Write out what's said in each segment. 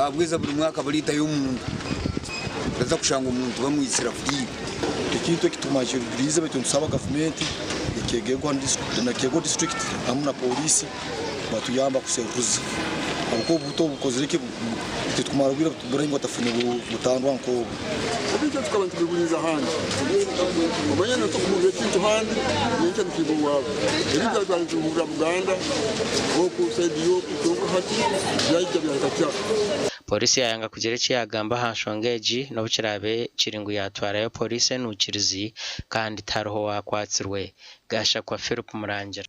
Kabweza buri mwaka bariitayo omuntu. Oraza kushanga omuntu bamwitsire afiire. Ekintu eki tumanyiriize baitu nitusaba gavumenti na Kyegegwa disiturikiti hamu na pooriisi batuyamba kuseruza habwokuba obuhuta obu bukozire ki titukumara obwire buraingwa tutafune butandwa nk'obu. Ebintu ebi tukaba nitubihuriza ahandi. Omanye noija kuhurira ekintu ahandi nyenkya nikiiba owaawe. Ebintu ebi twaba nitubihurira Buganda oku sayidi y'oku kwonka hati byaija byahika kyaro. Pooriisi yaayanga kugira eki yaagamba aha nshonga egi n'obu kiraabe kiri ngu yaatwarayo pooriisi enuukirizi kandi tihariho owaakwatsirwe. Gashakwa Philip Murangira.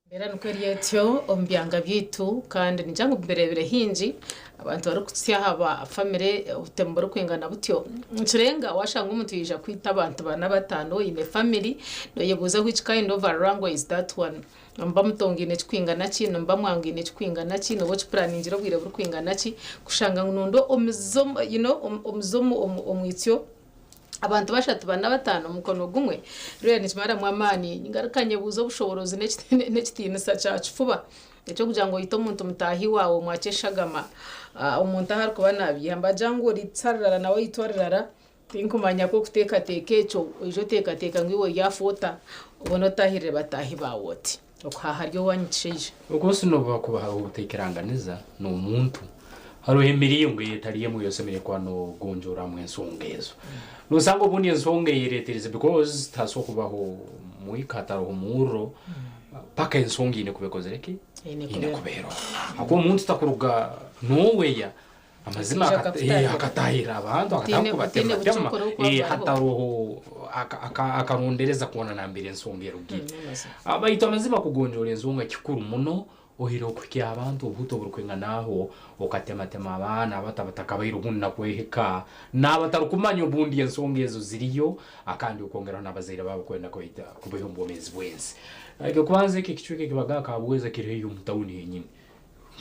Embeera nikwo eri etyo omu byanga byaitu kandi ningira ngu mbireebire haingi abantu barikutsya aha ba famire obutemu burikwingana butyo. Nikirenga waashanga omuntu yaija kwita abantu bana bataano oine famire nooyebuuza which kind of a wrangle is that one? Nimuba mutongaine ekikwingana ki? Nimuba mwangaine ekikwingana ki? Nooba okipuraaningire obwire burikwingana ki? Kushanga ngu noonda omuze you know omuze omwitsyo Abantu bashatu bana batano omu mukono gumwe reero nikimaramu amaani. Ngaruka nyebuuza obushoboorozi n'ekitiinisa kya kifuba eky'okugira ngu oite omuntu mutaahi waawe omwakye eshagama omuntu ahu arikuba naabiiha. Nibagira ngu oritsa rurara nawe aitwa rurara. Tinkumanya ku orikuteekateeka ekyo oije oteekateeka ngu iwe oryafa ota obone otaahirire bataahi baawe oti. Okuhaaha ari owaanyu kishaija. Of course nobu hakuba haroho obutaikiranganiza n'omuntu, haroho emiringo eyetali emu ey'osemeriire kuba nogonjooramu ensonga ezo. Nosanga obundi ensonga eyereeterize because tihasobora kubaho mwika hataroho murro, paka ensonga eine kuba ekozere ki? Eine Eine kuba kuba eroho. Habwokuba omuntu takuruga nooweya Amazima Akaija akakutaahirira. akataahirira abantu Otaine akatandika otaine kubatematema bucukuru oku eh, abariho. hataroho aka- aka- akarondereza kwona nambere ensonga erugire. N'amazima. Ah, Baitu amazima kugonjoora ensonga kikuru muno oihireho kuhikya abantu obuhuta oburukwingana aho okatematema abaana abato abatakabaire obundi nakwehika n'abatarukumanya obundi ensonga ezo ziriyo ah, kandi okwongeraho n'abazaire baabo kwenda kubaita kubaiha omu bwomeezi bw'ensi. Eky'okubanza eki ekicweka ekibaga Kabweza kiri haihi omu tawuni henyini.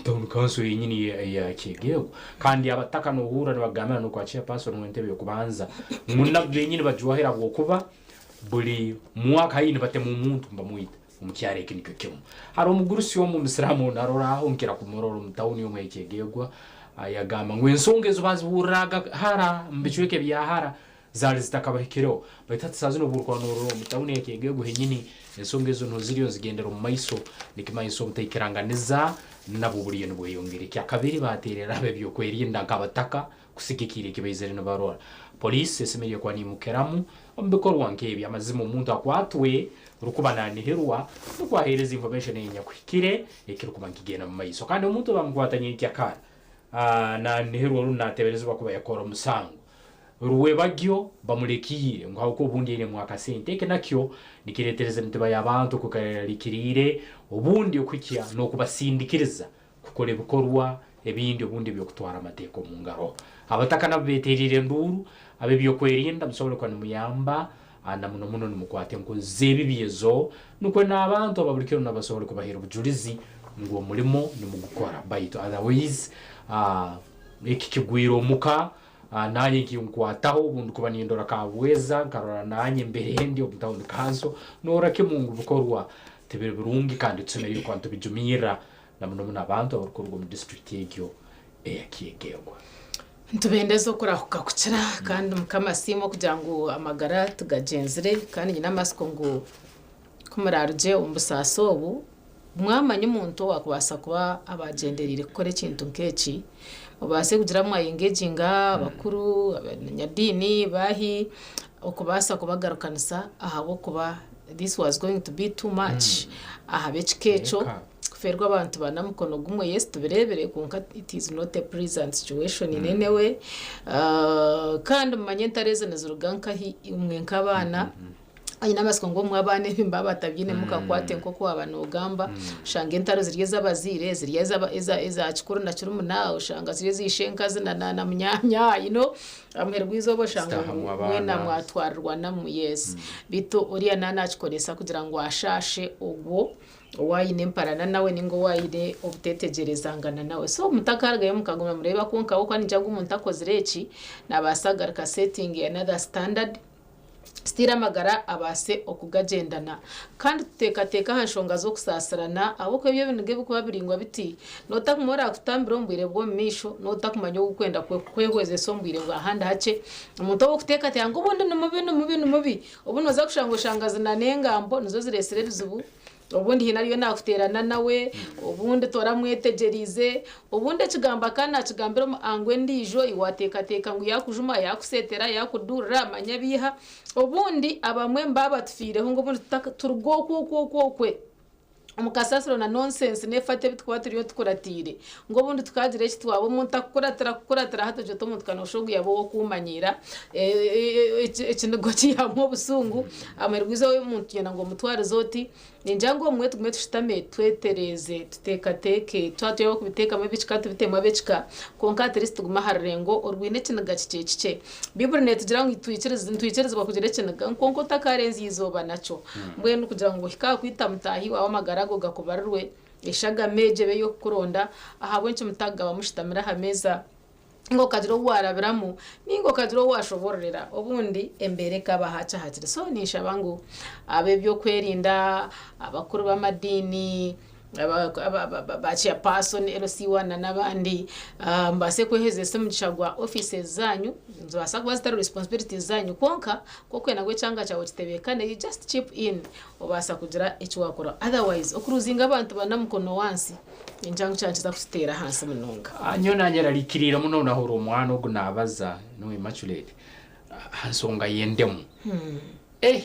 Town council yenyini eya Kyegegwa kandi abataka nohurra nibagambira nokwa chairperson w'entebe y'okubanza ngu nabo benyini bajwahire habwokuba buli mwaka haihi nibatema omuntu nibamwita omu kyaro eki nikyo kimu. Haroho omugurusi omu omusiraamu narora aho nkira kumurora omu tawuni omu eya Kyegegwa yagamba ngu ensonga ezo bazihurraga hara omu bicweka ebya hara zaali zitakabahikireho. Baitu hati saaha zinu obu orikuba noorora omu tawuni ya Kyegegwa henyini, ensonga ezo niho ziriyo nizigendera omu maiso, nikimanyisa obutaikiranganiza nabwo buriyo nibweyongera. Ekyakabiri, baateerera ab'ebyokwerinda nk'abataka kusigikirra eki baizire nibarora. Poliisi esemeriire kuba neimukiramu omu bikorwa nk'ebi. Amazima omuntu akwatwe rukuba naanihirwa nukwo aheereze information enyakuhikire ekirukuba nikigenda omu maiso. Kandi omuntu obu bamukwata nyenkyakara naanihirwa rundi naateeberezebwa kuba yakora omusango, Rwebagyo bamulekiire ngu habwokuba obundi ainemu akasente. Eki nakyo nikireetereza emitima y'abantu kwikara erarikiriire obundi okuhikya n'okubasindikiriza kukora ebikorwa ebindi obundi eby'okutwara amateeka omu ngaro. Abataka nabo beeteriire enduuru, ab'ebyokwerinda musobole kuba nimuyamba na muno muno nimukwata enkozi z'ebibi ezo nukwo n'abantu aba buli kiro nabo basobole kubaheera obujulizi ngu omulimo nimugukora baitu otherwise eki kigwire omuka. Nanye nkinkwataho obu ndikuba nindora Kabweza nkarora nanye embere ndi omu town council norora kimu ngu bikorwa tibiri birungi kandi tusemeriire kuba nitubijumirra na muno muno abantu abarukuruga omu district egyo eya Kyegegwa. Nitubendeza okurahuka kukira kandi Mukama asiimwe okugira ngu amagara tugagyenzire kandi nyine amatsiko ngu ku muraarugye omu busaasi obu Mwamanya omuntu owaakubaasa kuba abagyendereire kukora ekintu nk'eki, mubaase kugira mwayengeginga abakuru, abanyadiini, baahi, okubaasa kubagarukanisa ahabw'okuba this was going to be too much aha b'ekika ekyo kufeerwa abantu bana mukono gumwe. Yes tubireebire kwonka it is not a pleasant situation in any way. Kandi mumanye entaro ezi niziruga nkahi imwe nk'abaana. Nyine amatsiko ngu obumwe abaana ebi nibaba batabyinemu kakwate nk'oku waaba noogamba. Oshanga entaro ziri ez'abazaire, ziri eza kikuru na kirumuna, oshanga ziri eza ishenkazi na munyaanya, you know, aha muheru gw'eizooba oshanga ngu Zitaahamu mwena abaana. mwatwarirwanamu, yes. Beitu oriya naaba naakikoresa kugira ngu ashaashe ogwo ou aine emparana nawe nainga ou aine obuteetegyerezangana nawe. So mutakarugayo mukaguma nimureeba kwonka ahabw'okuba ningira ngu omuntu akozire eki, naabaasa kugaruka setting another standard. Still amagara abaase okugagyendana. Kandi tuteekateeke aha nshonga z'okusaasirana ahabw'okuba ebyo ebiniga ebirikuba biraingwa biti, nootakumanya oraakutambira omu bwire bw'omu maisho, nootakumanya ou orikwenda kwehwezesa omu bwire bwa handi hakye. Omuntu ou orikuteekateeka ngu obundi ni mubi, ni mubi, ni mubi, obundi nooza kushanga oshanga zina n'engambo nizo zireetsire ebizibu. Obundi haine ariyo naakuteerana nawe, obundi toramwetegyereize, obundi ekigambo akaba naakigambira omu ango endiijo iwe waateekateeka ngu yaakujuma, yaakuseetera, yaakuduurira, manya ebiiha. Obundi abamwe nibaaba batufiireho ngu obundi turuge okwe okwe okwe okwe omu kasasiro na nonsense n'efati ebi turikuba turiyo tukuratiire ngu obundi tukaagira eki twaba omuntu akukuratira akukuratira hati ogira oti omuntu ka nooshusha ogu yaaba ow'okuumanyiira ekiniga okiihamu obusungu Amuheru gw'eizooba omuntu yena ngu omutwarize oti, Ningira ngu obumwe tugume tushutame twetereeze, tuteekateeke, twaba turi ab'okubiteekamu eb'ekika tubitemu ab'ekika, kwonka at least tugume aha rurengo orwine ekiniga kikye kikye. Baiburi neetugira ngu nitwikirizibwa kugira ekiniga kwonka otakaarenzya eizooba nakyo. Mbwenu kugira ngu ohike aha kwita mutaahi waawe amagara ago gakubarirwe, eshagama egyo ebe ey'okukuronda, ahabw'enki mutagaba mushutamire aha meeza? Ninga okagira obu waarabiramu, ninga okagira obu waashoboororera, obundi embeera ekaba hakye hakiri. So ninshaba ngu ab'ebyokwerinda, abakuru b'amadiini, ba chairperson, LC1 n'abandi mubaase kwehezesa omugisha gwa offices zaanyu, nizibaasa kuba zitari responsibilities zaanyu kwonka ku orikwenda ngu ekyanga kyawe kitebeekane you just chip in obaasa kugira eki waakora otherwise okuruzinga abantu bana mukono wansi. Ningira ngu kyaba nikiza kututeera ahansi munonga. Nyowe nanyerarikiriire muno nahurira omwana ogu nabaza niwe Immaculate aha nsonga y'endemu. Eh!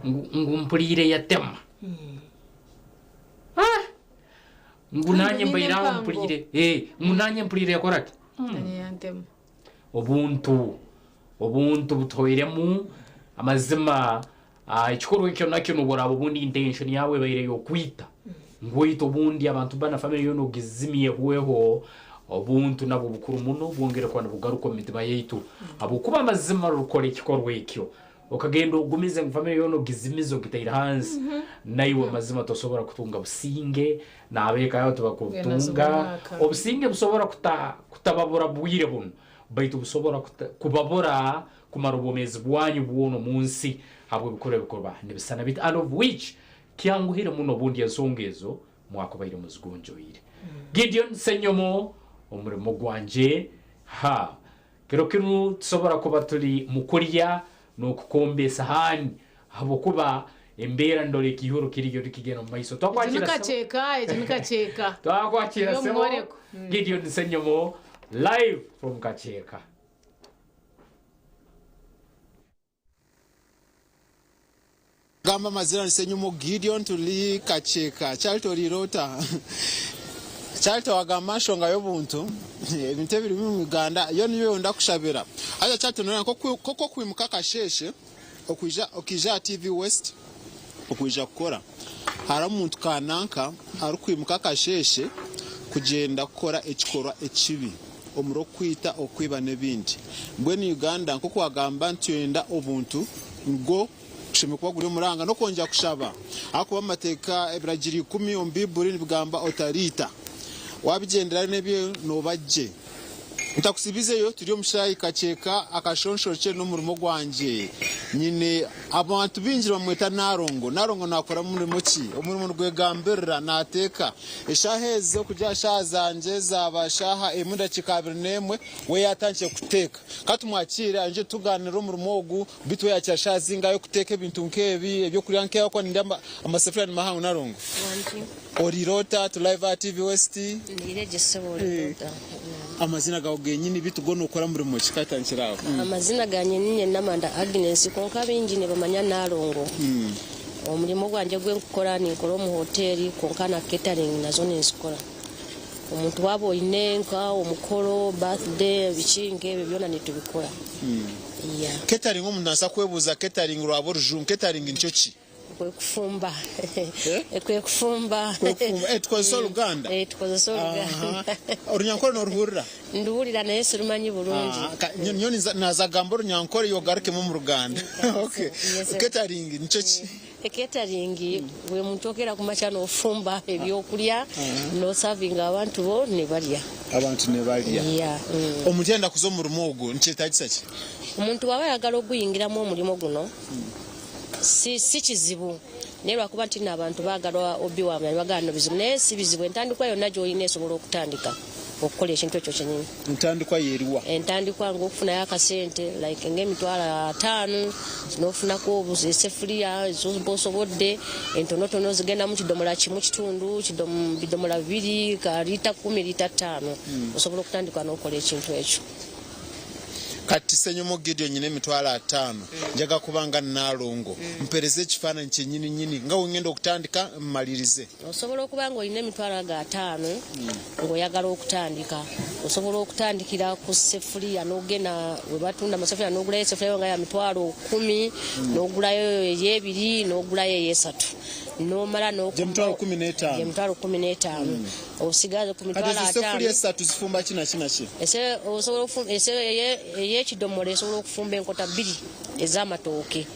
Ngu ngu mpuriire yatema. Ah! Ngu Kandi nanye baine mbaire aho empango. mpuriire eh ngu nanye mpuriire yakora ki? Nanye yantema. Obuntu obuntu butuhweiremu amazima Ekikorwa ekyo nakyo n'obu oraaba obundi intention yaawe ebaire ey'okwita, ngu oite obundi abantu ba na family yoona ogizimye ehweho, obuntu nabwo bukuru muno bwongere kuba nibugaruka omu mitima yaitu habw'okuba amazima rukora ekikorwa ekyo okagenda ogumize ngu family yoona ogizimize ogitaire hansi, naiwe amazima tosobora kutunga businge n'ab'eka yaawe tibakubutunga. Obusinge busobora kutababura bwire bunu baitu busobora kubabura kumara obwomeezi bwanyu bwona omu nsi habw'ebikorwa ebikuba nibisana biti, and of which kyanguhire muno obundi ensonga ezo mwakubaire muzigonjoire. Gideon Ssenyomo, Omurimo gwangye, ha kiro kinu tusobora kuba tuli mu kulya n'okukomba esahani habwokuba embeera ndora ekiihuro kiriyo nikigenda omu maiso. Egi ni Twakwakira ssebo. kakyeka, egi ni kakyeka. Twakwakira Eri omu ssebo mworeko. Gideon Ssenyomo live from Kakyeka. Gamba amazina ni Senyumo Gideon turi Kakyeka. Charity oriire ota? Charity wagamba nshonga y'obuntu ebintu ebiri omu Uganda yo niyo ndakushabira. Haza Charity noreeba nk'oku okwimuka akasheeshe okwija okaija aha TV West okwija kukora hariho omuntu kananka arikwimuka akasheeshe kugyenda kukora ekikorwa ekibi. omuri okwita, okwiba n'ebindi. Mbwenu Uganda nk'oku wagamba nitwenda obuntu nigwo gushemereire kuba guri omuranga n'okwongyera kushaba ahakuba amateeka ebiragiro ikumi omu Baiburi nibigamba otariita. Wabigyendera n'ebyo nooba gye. Ntakusibizeyo turi omu shaayi Kakyeka akashonshorokye n'omurimo gwangye nyine. Abantu baingi nibamweta Nalongo. Nalongo naakora murimo ki? Omurimo nigwegambirira, naateeka. Eshaaha ezi okugira aha shaaha zangye zaaba shaaha emwe dakiika 21, we yaatandikire kuteeka. Ka tumwakiire aije tugaaniire omurimo ogu, beitu we yaakira shaaha zingahi okuteeka ebintu nk'ebi, eby'okurya nk'ebi ahabw'okuba nindeeba amasefuriya ni mahango. Nalongo, oriire ota? Turi live aha TV West. Ndiire gye sebo, oriire ota? Amazina gaawe genyini beitu go nookora murimo ki? Ka tutandikire aho. Amazina gangye niinye Namanda Agnes kwonka abaingi nibamanya Nalongo. Omurimo gwangye ogu nkukora ninkora omu hoteeri kwonka na catering nazo ninzikora. Omuntu waaba oine nka omukoro, birthday biki nk'ebyo byona nitubikora. Yeah. Catering omuntu naabaasa kwebuuza catering rwaba orujungu catering nikyo ki? Kwe kufumba. Kwe kufumba. Kwe kufumba. Eh, tukozesa Oluganda? Eh, tukozesa Oluganda. Orunyankore noruhurira? Nduhurira naye sirumanyi burungi. Nyowe naaza kugamba Orunyankore iwe ogarukemu omu Ruganda. Okay. Yes, sir. Catering nikyo ki? Catering buri muntu okeera kumakya nofumba ebyokurya nosavinga abantu bo nibarya. Abantu nibarya. Yeah. Omuntu yayenda kuza omu murimo ogu nikyetagisa ki? Omuntu bwaba ayagala oguyingiramu omurimo guno si si kizibu naye lwakuba nti abantu bagala obiwamya nibagamba no bizibu naye si bizibu entandikwa yonna gyolina esobola okutandika okukola ekintu ekyo kyenyini. Entandikwa yeriwa? Entandikwa nga okufunayo akasente like ng'emitwalo ataano n'ofunako esefuriya zoba osobodde entonotono zigendamu kidomola kimu kitundu bidomola bibiri ka liita kumi liita ttaano osobola okutandika n'okola ekintu ekyo. Kati Ssenyomo Gideon nyina emitwalo ataano njaga kuba nga Nnaalongo mpereze ekifaananyi kyenyini nyini nga wengenda okutandika mmalirize. Osobola okuba nga olina emitwalo ago ataano ng'oyagala okutandika. Osobola okutandikira ku ssefuliya n'ogenda we batunda amasefuriya n'ogulayo esefuriya nga ya mitwalo kumi n'ogulayo ey'ebiri n'ogulayo ey'esatu n'omala Gy'emitwalo kumi n'etaano. Gy'emitwalo kumi n'etaano. Osigaza ku Kati mitwalo ezo ataano. sefuriya esatu zifumba ki na ki na ki? Ese osobola okufumba ese ey'ekidomola esobola okufumba enkota bbiri ez'amatooke.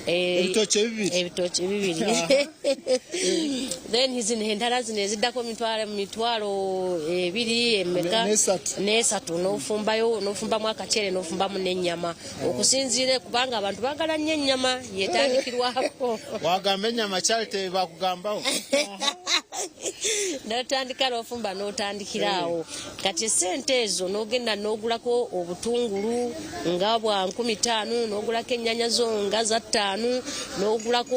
Eh, Ebitookye bibiri. Ebitookye bibiri. Then zino endala zino eziddako emitwalo mitwalo ebiri emeka N'esatu. n'esatu n'ofumbayo n'ofumbamu akaceere n'ofumbamu n'ennyama okusinziira kubanga abantu baagala nnyo ennyama yetandikirwako. Wagamba ennyama Charity bakugambaho. N'otandika n'ofumba n'otandikira awo kati esente ezo n'ogenda n'ogulako obutungulu nga bwa nkumi ttaano n'ogulako ennyanya zo nga za ttaano n'ogulako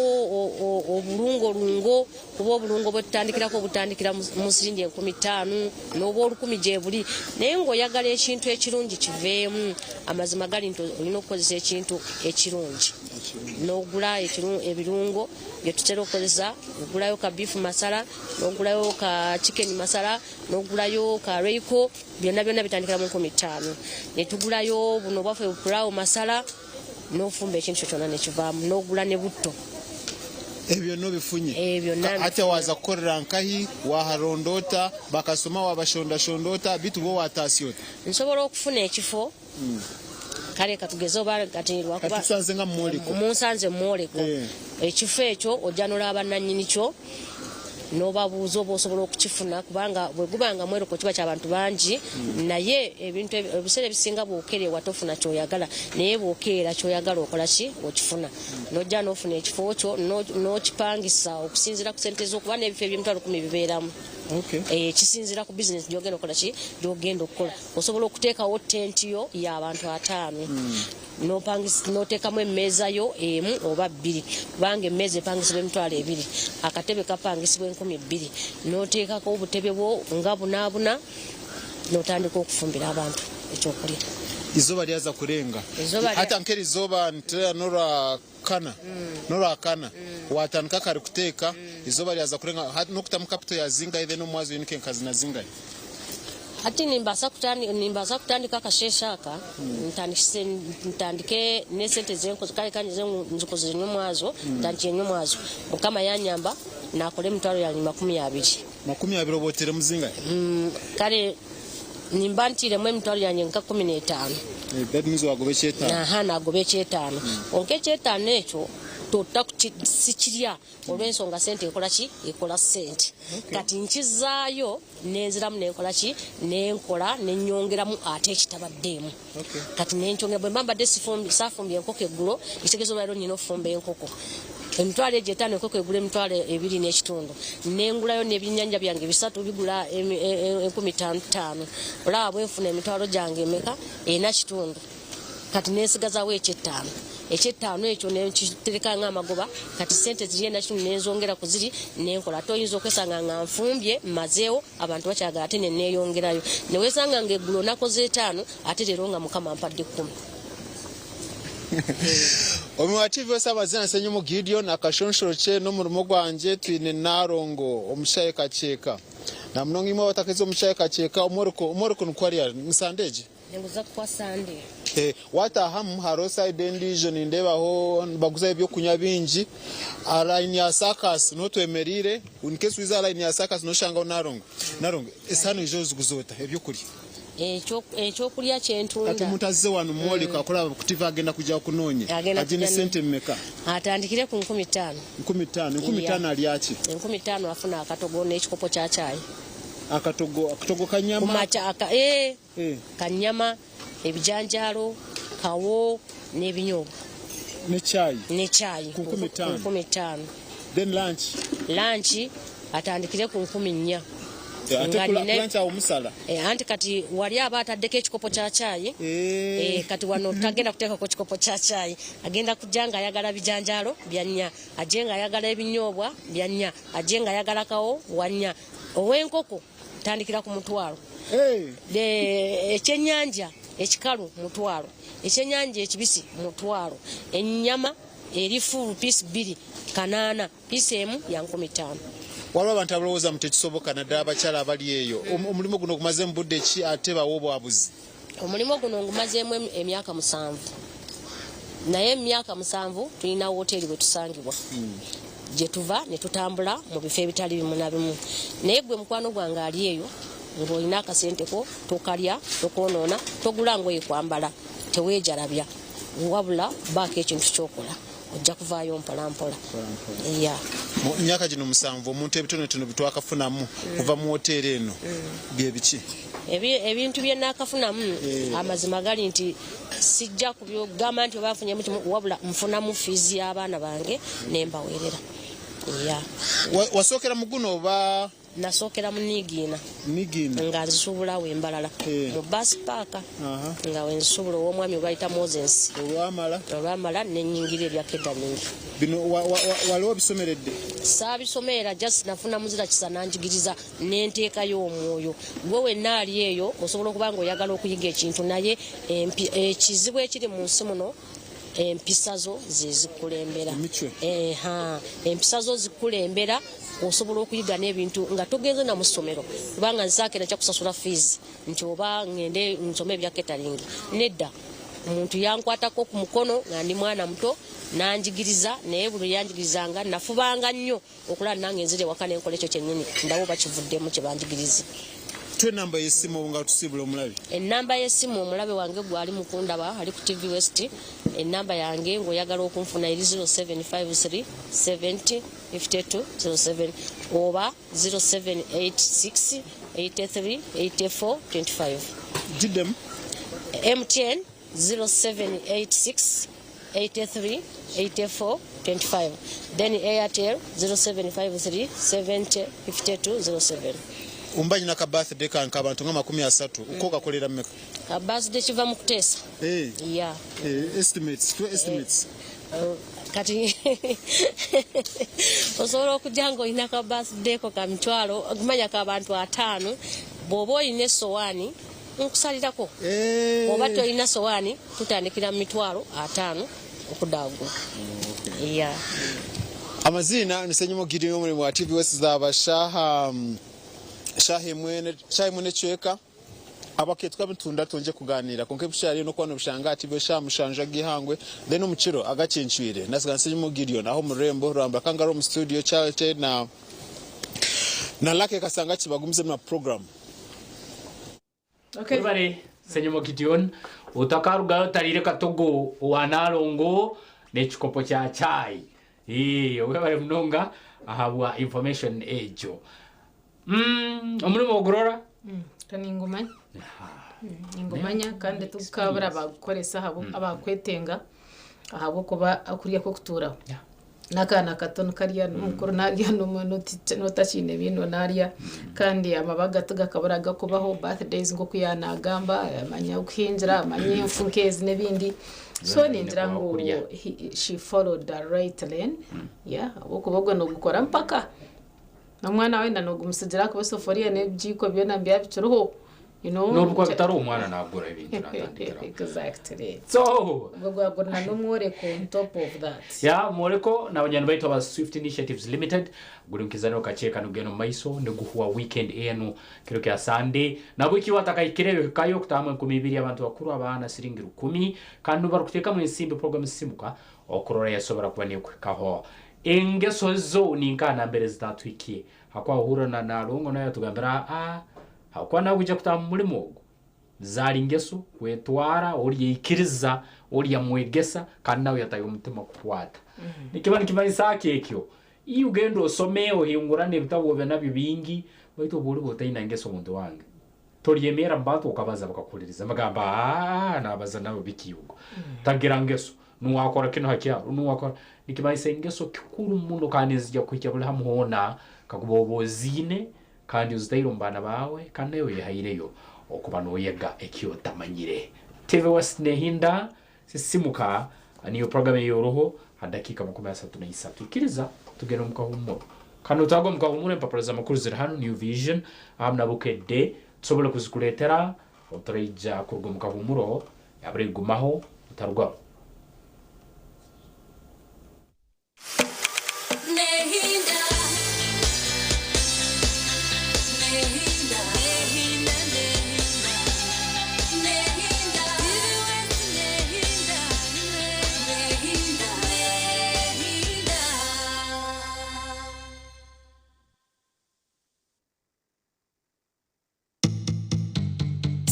obulungolungo kuba obulungo bwe tutandikirako butandikira mu siringi enkumi ttaano n'oba olukumi gye buli naye ng'oyagala ekintu ekirungi kiveemu amazima gali nti olina okukozesa ekintu ekirungi n'ogula ebirungo bye tutera okukozesa ogulayo ka beef masala n'ogulayo ka chicken masala n'ogulayo ka reiko byonna byonna bitandikira mu nkumi ttaano ne tugulayo buno bwaffe bupulaawo masala n'ofumba ekintu kyo kyonna ne kivaamu n'ogula ne butto. Ebyo byonna obifunye? Ebyo byonna Hati waaza kukorera nkahi, waaharonda ota, bakasitoma waabashondashonda ota, beitu bo waataasya ota? Nsobola okufuna ekifo kale katugeze oba kati lwakuba Kati tusanze nga mumworeko. Munsanze mumworeko. Ekifo ekyo ojja nolaba nanyini kyo nobabuuza oba osobola okukifuna kubanga bwe guba nga mwereko kiba kya bantu bangi naye ebintu ebiseera ebisinga bw'okerewa tofuna ky'oyagala naye bw'okeera ky'oyagala okola ki okifuna n'ojja n'ofuna ekifo kyo n'okipangisa okusinziira ku sente zo kuba n'ebifo eby'emitwalo kumi bibeeramu. Kisinziira ku bizinesi gy'ogenda okukola ki gy'ogenda okukola. Osobola okuteekawo tenti yo y'abantu ataano n'oteekamu emmeeza yo emu oba bbiri kubanga emmeeza epangisibwa emitwalo ebiri akatebe kapangisibwa enkumi bbiri n'oteekako obutebe bwo nga bunaabuna n'otandika okufumbira abantu ekyokulya. Izooba ryaza kurenga hati nk'erizooba nitureeba n'orwa kana n'orwakana waatandika kare kuteeka izooba ryaza kurenga hati n'okutamu kapito ya zingahi then omwazi oine nka zina zingahi? Hati nimbaasa kutandi nimbaasa kutandika akasheeshe aka ntandikise ntandike n'esente zenkoze kare kangize ngu nzikozire nyomwazo ntandikire nyomwazo mukama yanyamba nakora emitwaro yangye 20. 20 oba oteiremu zingahi? Kare Nimba ntairemu emitwaro yangye nka 15. That means wagoba eky'etaano. Aha, naagoba eky'etaano. Kwonka eky'etaano ekyo tota sikirya olw'enshonga sente ekora ki? Ekora sente. Kati nkizaayo nenziramu nenkola ki? Nenkora nenyongeramu ate ekitabaddeemu. Kati nenkyongera bwemba mbadde saafumbye enkoko eggulo, ekitegeeza olwaleero nina okufumba enkoko. Emitwalo egyo etaano enkoko egula emitwalo ebiri n'ekitundu. Nengulayo n'ebyennyanja byange bisatu bigula enkumi ttaano ttaano. Olaba bwe nfuna emitwalo gyange emeka? Ena kitundu. Kati nensigazawo eky'ettaano. Eky'ettaano ekyo nenkitereka ng'amagoba, kati ssente ziri ena kitundu nenzongera ku ziri nenkola. Ate oyinza okwesanga nga nfumbye mmazeewo abantu bakyagala ate ne neeyongerayo. Ne weesanga ng'eggulo nakoze etaano ate leero nga Mukama ampadde kkumi. Omu wa TV Osa amazina Ssenyumu Gideon akashonshorokye n'omurimo gwangye twine Nalongo omushaija Kakyeka. Namunonga imwe abatakaize omushaija Kakyeka omworeko omworeko nikwo ari ni Sande egi? Niguza kuhwa Sande. Waatahamu hariho sayidi endiijo nindeebaho nibaguzaho ebyokunywa bingi. Aha layini ya saakasi niho twemereire, in case waiza aha layini ya saakasi noshangaho Nalongo. Nalongo, esaha noija oziguza ota ebyokurya? Ekyokurya kyentunda. Hati omuntu azize wanu mworeka kuraba ku TV agenda kuja kunonya Agenda aje kuja nesente meka? Atandikire ku 5000. 5000, 5000 arya ki? 5000 afuna akatogo n'ekikopo kya chai. Akatogo, akatogo kanyama? Kumakya aka eh, kanyama, ebijanjaalo, kawo n'ebinyobwa. Ne chai? Ne chai. Ku 5000? Ku 5000. Then lunch? Lunch atandikire ku 4000. Ate ku lunch awo musala? Eh, anti kati wali aba ataddeko ekikopo kya caayi. Eh. Eh, kati wano tagenda kuteekako kikopo kya caayi, agenda kujja ng'ayagala bijanjaalo bya nnya, ajje ng'ayagala ebinyoobwa bya nnya, ajje ng'ayagala kawo wa nnya. Ow'enkoko tandikira ku mutwalo. Ekyennyanja ekikalu mutwalo, ekyennyanja ekibisi mutwalo, ennyama eri full piece bbiri kanaana. Piisi emu ya 5000. Waliwo abantu abalowooza mbu tekisoboka naddala abakyala abali eyo. Omulimu guno ogumazeemu budde ki ate bawa obwabuzi? Omulimu guno ngumazeemu emyaka musanvu naye emyaka musanvu tulina wooteeri we tusangibwa gye tuva ne tutambula mu bifo ebitali bimu na bimu naye gwe mukwano gwange ali eyo ng'olina akasente ko tokalya tokoonoona togula ngoye kwambala teweejalabya wabula baako ekintu ky'okola. Ojja kuvaayo mpola mpola. Yeah. Mu myaka gino musanvu omuntu ebitonotono bitwakafunamu kuva mu woteeri eno bye biki? Ebintu bye naakafunamu amazima gali nti sijja kubyogamba nti oba nfunyemu kimu, wabula nfunamu fiizi y'abaana bange ne mbaweerera. Yeah. Wasookera mu guno oba? Nasookera mu Niigiina. Niigiina. Nga nzisuubula awo e Mbarara. Mu bus park. Nga we nzisuubula ow'omwami gwe bayita Moses. Olwamala? Olwamala ne nnyingira ebya catering. Bino wali obisomeredde? Saabisomerera just nafuna muzira kisa n'anjigiriza ne nteekayo omwoyo. Ggwe wenna ali eyo osobola okuba ng'oyagala okuyiga ekintu naye ekizibu ekiri mu nsi muno empisa zo zezikulembera. Empisa zo zikulembera, osobola okuyiga n'ebintu nga togenze na mu ssomero, kubanga nsaakera nja kusasula fees nti oba ngende nsome ebya catering. Nedda, omuntu yankwatako ku mukono nga ndi mwana muto nanjigiriza, naye buli yanjigirizanga nafubanga nnyo okulaba nange nzira ewaka nenkola ekyo kyennyini ndawo oba kivuddemu kye banjigiriza. Tuwe enamba y'essimu nga tusiibula omulabe. Enamba y'essimu omulabe wange gwali mukundaba ali ku TV West, enamba yange ng'oyagala okunfuna eri 0753 70 52 07 oba 0786 83 84 25. Giddemu. MTN 0786 83 84 25 then Airtel 0753 70 52 07. Umba nyina ka birthday kange abantu nga 30 uko gakolera mmeka? Ka birthday kiva mu kuteesa. Yeah. Estimates, two estimates. Kati osobola okujja ng'olina ka birthday ko ka mitwalo okumanya ka bantu 50, bw'oba olina essowaani nkusalirako. Oba tolina sowaani tutandikira mu mitwalo 50 okudda waggulu. Yeah. Amazina ni Ssenyimo Gideon omulimu wa TV West zaba shaha shaha emwe shaha emwe n'ekicweka abaketwa bitunda twongye kuganira konka ebishariyo n'okuba nobishanga aha TV shaha mushanju ag'eihangwe then omu kiro agakincwire nasiga Ssenyimo Gideon aho omu rurembo ruramba Kangaroo omu studio Charity na na Lucky Kasanga kibagumizemu na program. Okay. Webare Ssenyimo Gideon, otakarugayo otariire katogo owa Nalongo n'ekikopo kya chai. Webare munonga ahabwa information egyo. Omurimo ogurora? Ka ningumanya. Ningumanya kandi tukabura abakukoresa abakwetenga ahabw'okuba okurya kw'okutuuraho. N'akaana kato nikarya, n'omukuru naarya, n'otakiine biino naarya. Kandi amabaga tigakabura gakubaho, birthdays nk'oku yaanaagamba, amanya okuhingira, amanya enfu nk'ezi n'ebindi. So ningira ngu she followed the right lane, yeah, ahabw'okuba ogwo noogukora mpaka. N'omwana weena noogumutsigira ahakuba esafuriya n'ebigiiko byona nibiba bikiriho. You know, N'obu kuba bitari omwana nagura ebintu natandikiraho. Exactly. So, Ubwo gwagurana n'omworeko on top of that. Ya mworeko n'abanyani baitu aba Swift Initiatives Limited guri mukizaniro kakyeka nigugenda omu maiso niguhwa weekend enu kiro kya Sunday nabwo ikiwa atakahikireyo hikayo kutahamu 2000 abantu bakuru abaana siringi 1000 kandi barukutekamu ensimbi program sisimuka okurora yasobora kuba nekuhikaho engeso zo ninka nambere zitatuhikie hakwahura na nalongo nayo atugambira a hakuba nawe ujya kutaha mu murimo ogu zaali ngeso kwetwara orya ikiriza orya mwegesa kandi nawe yataye omutima kukwata. Nikiba nikimanyisa ki ekyo iyo ugenda osome ohingurane ebitabo obe nabyo bingi baitu obu oriba otaine ngeso omuntu wange toryemera mu bantu okabaza bakakuhuririza bagamba aa nabaza nawe biki ogu tagira ngeso nuwakora kinu hakyaro nuwakora nikimanyisa engeso kikuru muno kandi nizija kuhikya buli hamu hoona kakuba oba oziine kandi ozitaire omu baana baawe kandi nawe oyehaireyo okuba noyega eki otamanyire. TV West nehinda sisimuka niyo program ey'oruho ha dakiika 33 ikiriza tugende omu kahumuro kandi otagwa omu kahumuro empapura z'amakuru ziri hanu New Vision ahamu na Bukedde tusobole kuzikuleetera otaraija kuruga omu kahumuro yabura egumaho otarugaho.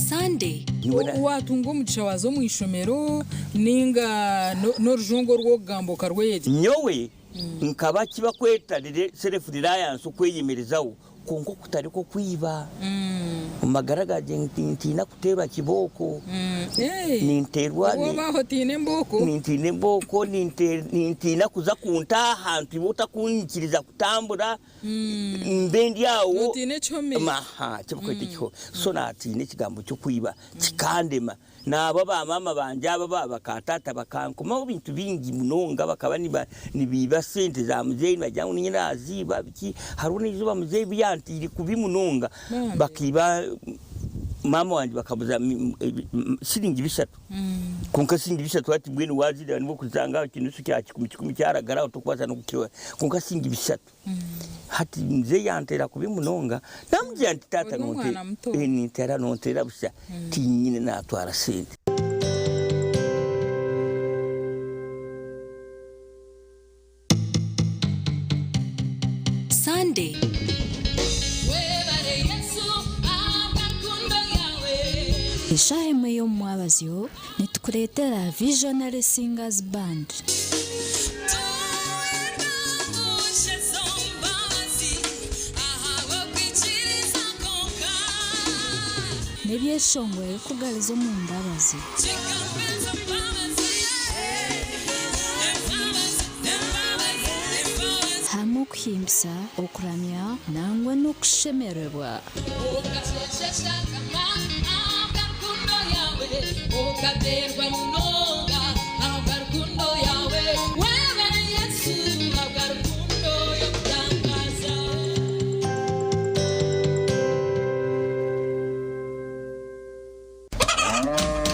Sunday. Waatunga omugisha waaza omu ishomero nainga n'orujungu oru orikugamba okarweyegyesa. Nyowe nkaba kibakweta self reliance okweyemerezaho kwonka okutari kw'okwiba. Omu magara gangye nintiina kuteerwa kibooko. Ninteerwa Obu oba otiina embooko? Nintiina embooko, nintiina kuza kuntaaha ahantu iwe otakunyikiriza kutambura. Mbe ndi awo. Notiina ekihome? Aha, eki barikweta ekihome. So naatiina ekigambo ky'okwiba kikandema. Naabo ba maama bangye abo aba baka taata bakankomaho ebintu bingi munonga bakaba nibiiba sente za muzeeyi nibagira ngu niinye naaziiba biki. Hariho n'eizooba muzeeyi obu yanteire kubi munonga bakaiba maama wangye bakamuza siringi bishatu. Kwonka siringi bishatu hati mbwenu waazireeba nibwo orikuzishanga aha kinusu kya kikumi kikumi kyaragara aho torikubaasa n'okukirora kwonka siringi bishatu. Hati mzee yanteera kubi munonga, namugira nti taata Ori omwana muto. nintera nonteera busha tinyine natwara sente. Sunday. Eshaaha emwe y'omu mwabazyo nitukureetera Visionary Singers Band. N'ebyeshongoro ebirikugariza omu mbabazi. Hamwe okuhimbisa, okuramya nangwa n'okushemererwa.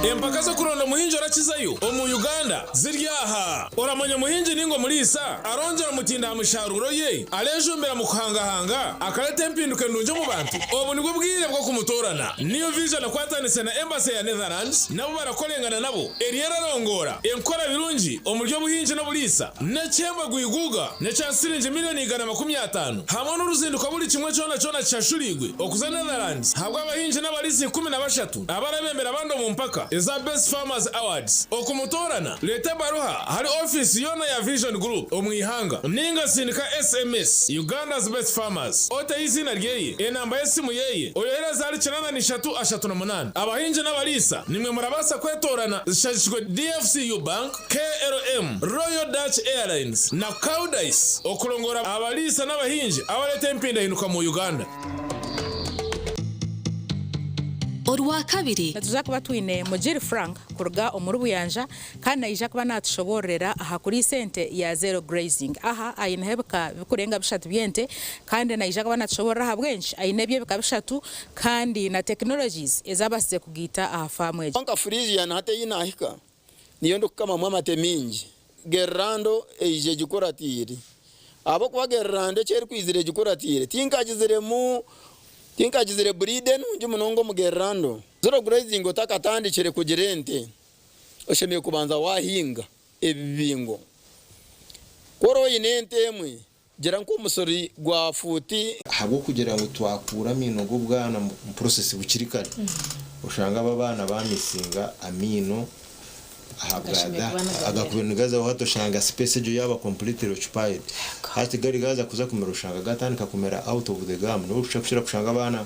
Empaka z'okuronda omuhingi orakizayo omu Uganda ziri aha. Oramanya omuhingi ninga omuriisa arongyera omutindo aha misharuuro ye, arejumbira mu kuhangahanga, akareta empinduka endungi omu bantu? Obu nibwo bwire bw'okumutoorana. New Vision ekwatanise na Embassy ya Netherlands nabo barakorengana nabo eriyo erarongoora enkora birungi omuri obuhingi n'oburiisa n'ekihembo gwiguuga n'ekya siringi miriyoni 150 hamwe n'oruzinduko buri kimwe kyona kyona kishashuriirwe okuza Netherlands ahabw'abahingi n'abariisa 13 abarabembera abandi omu mpaka eza Best Farmers Awards. Okumutoorana, reeta ebaruha ahari ofiisi yoona ya Vision Group omu ihanga ninga sindika SMS Uganda's Best Farmers oteho eiziina ryeye, enamba y'esimu yeye, oyohereze ahari 83 38. Abahingi n'abariisa nimwe murabaasa kwetoorana zishagikirwe DFCU Bank, KLM, Royal Dutch Airlines na Koudijs okurongoora abariisa n'abahingi abareeta empindahinduka mu Uganda. Orwakabiri. Nituza kuba twine Mugiri Frank kuruga omuri Buyanja kandi naija kuba natushoboororera aha kuriisa ente ya zero grazing. Aha aineho ebika bikurenga bishatu by'ente kandi naija kuba natushoboorora ahabw'enki aine ebi ebika bishatu kandi na technologies ezi abasize kugaita aha faamu egi. Kwonka Friesian hati ei naahika niyo ndikukamamu amate maingi. Gerrando eija egikuratiire. Ahabw'okuba Gerrando eki erikwizira egikuratiire, tinkagiziremu tinkagizire breed enungi munonga omu Gerrando. Zero grazing otakatandikire kugira ente, oshemereire kubanza waahinga ebibingo. Ku oraba oine ente emwe, gira nk'omusiri gwa fuuti. Ahabw'okugira ngu twakuura amaino g'obwana omu process bukiri kare, oshanga abo abaana bamisinga amaino ahabwa agakubaire nigazaho hati oshanga space egyo yaaba completely occupied. Hati gari gaaza kuza kumera oshanga gatandika kumera out of the gum niho orikukira kushanga abaana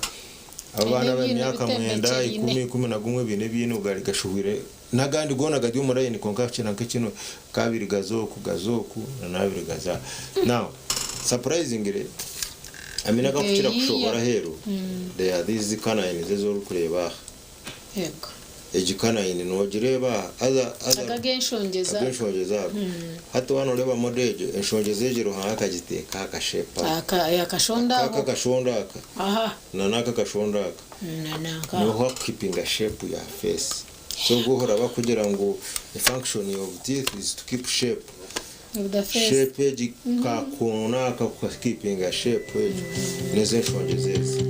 abaana ab'emyaka mwenda, ikumi, 11 baine ebiino gashuhwire N'agandi goona gari omu layini kwonka hakira nk'ekino k'abiri gaza oku, gaza oku, na n'abiri gaza aha. Now, surprisingly, amaino agarikukira kushohora aheeru, they are these canines ezi orikureeba aha. Yego. Egi canine noogireeba aha, other, other, Aga ag'enshongyeza. ag'enshongyeza ago. Hati waaba nooreeba model egyo, enshongyeza egyo Ruhanga akagiteeka aha kashape aka. Aka, akashonda Aka aho. akashonda aka, Aha. na n'aka akashonda aka. Na nanka. Niho hakukipinga shape ya face. So obwo bakugira ngu the function of teeth is to keep shape. Of the face. Shape egi kakono aka kukipinga shape egyo nezo enshongyeza ezi.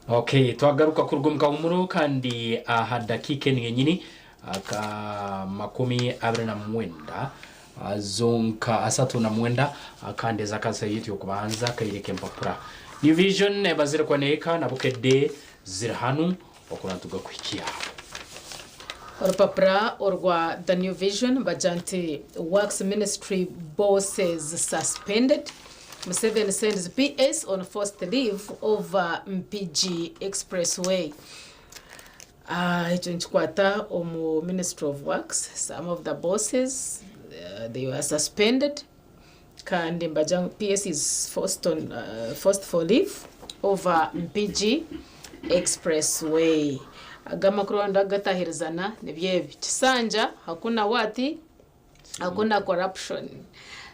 Okay, twagaruka kuruga omu kahumuro kandi aha dakiika enu yenyini aka 29 zonka 39 kandi ezakasa yitu yokubanza kaire k'empapura New Vision ebazire kwaneeka na Bukedde ziri hanu okurantuga kuhikia. Orupapura orwa The New Vision bagira nti Works Ministry bosses suspended, Museveni sends PS on forced leave over Mpigi Expressway. Ekyo nikikwata omu Ministry of Works, some of the bosses they were suspended kandi nibagira ngu PS is forced, on, forced for leave over Mpigi Expressway. Aga amakuru waaba ndagatahirizana nibyo ebi. Kisanja hakuna what? Hakuna corruption.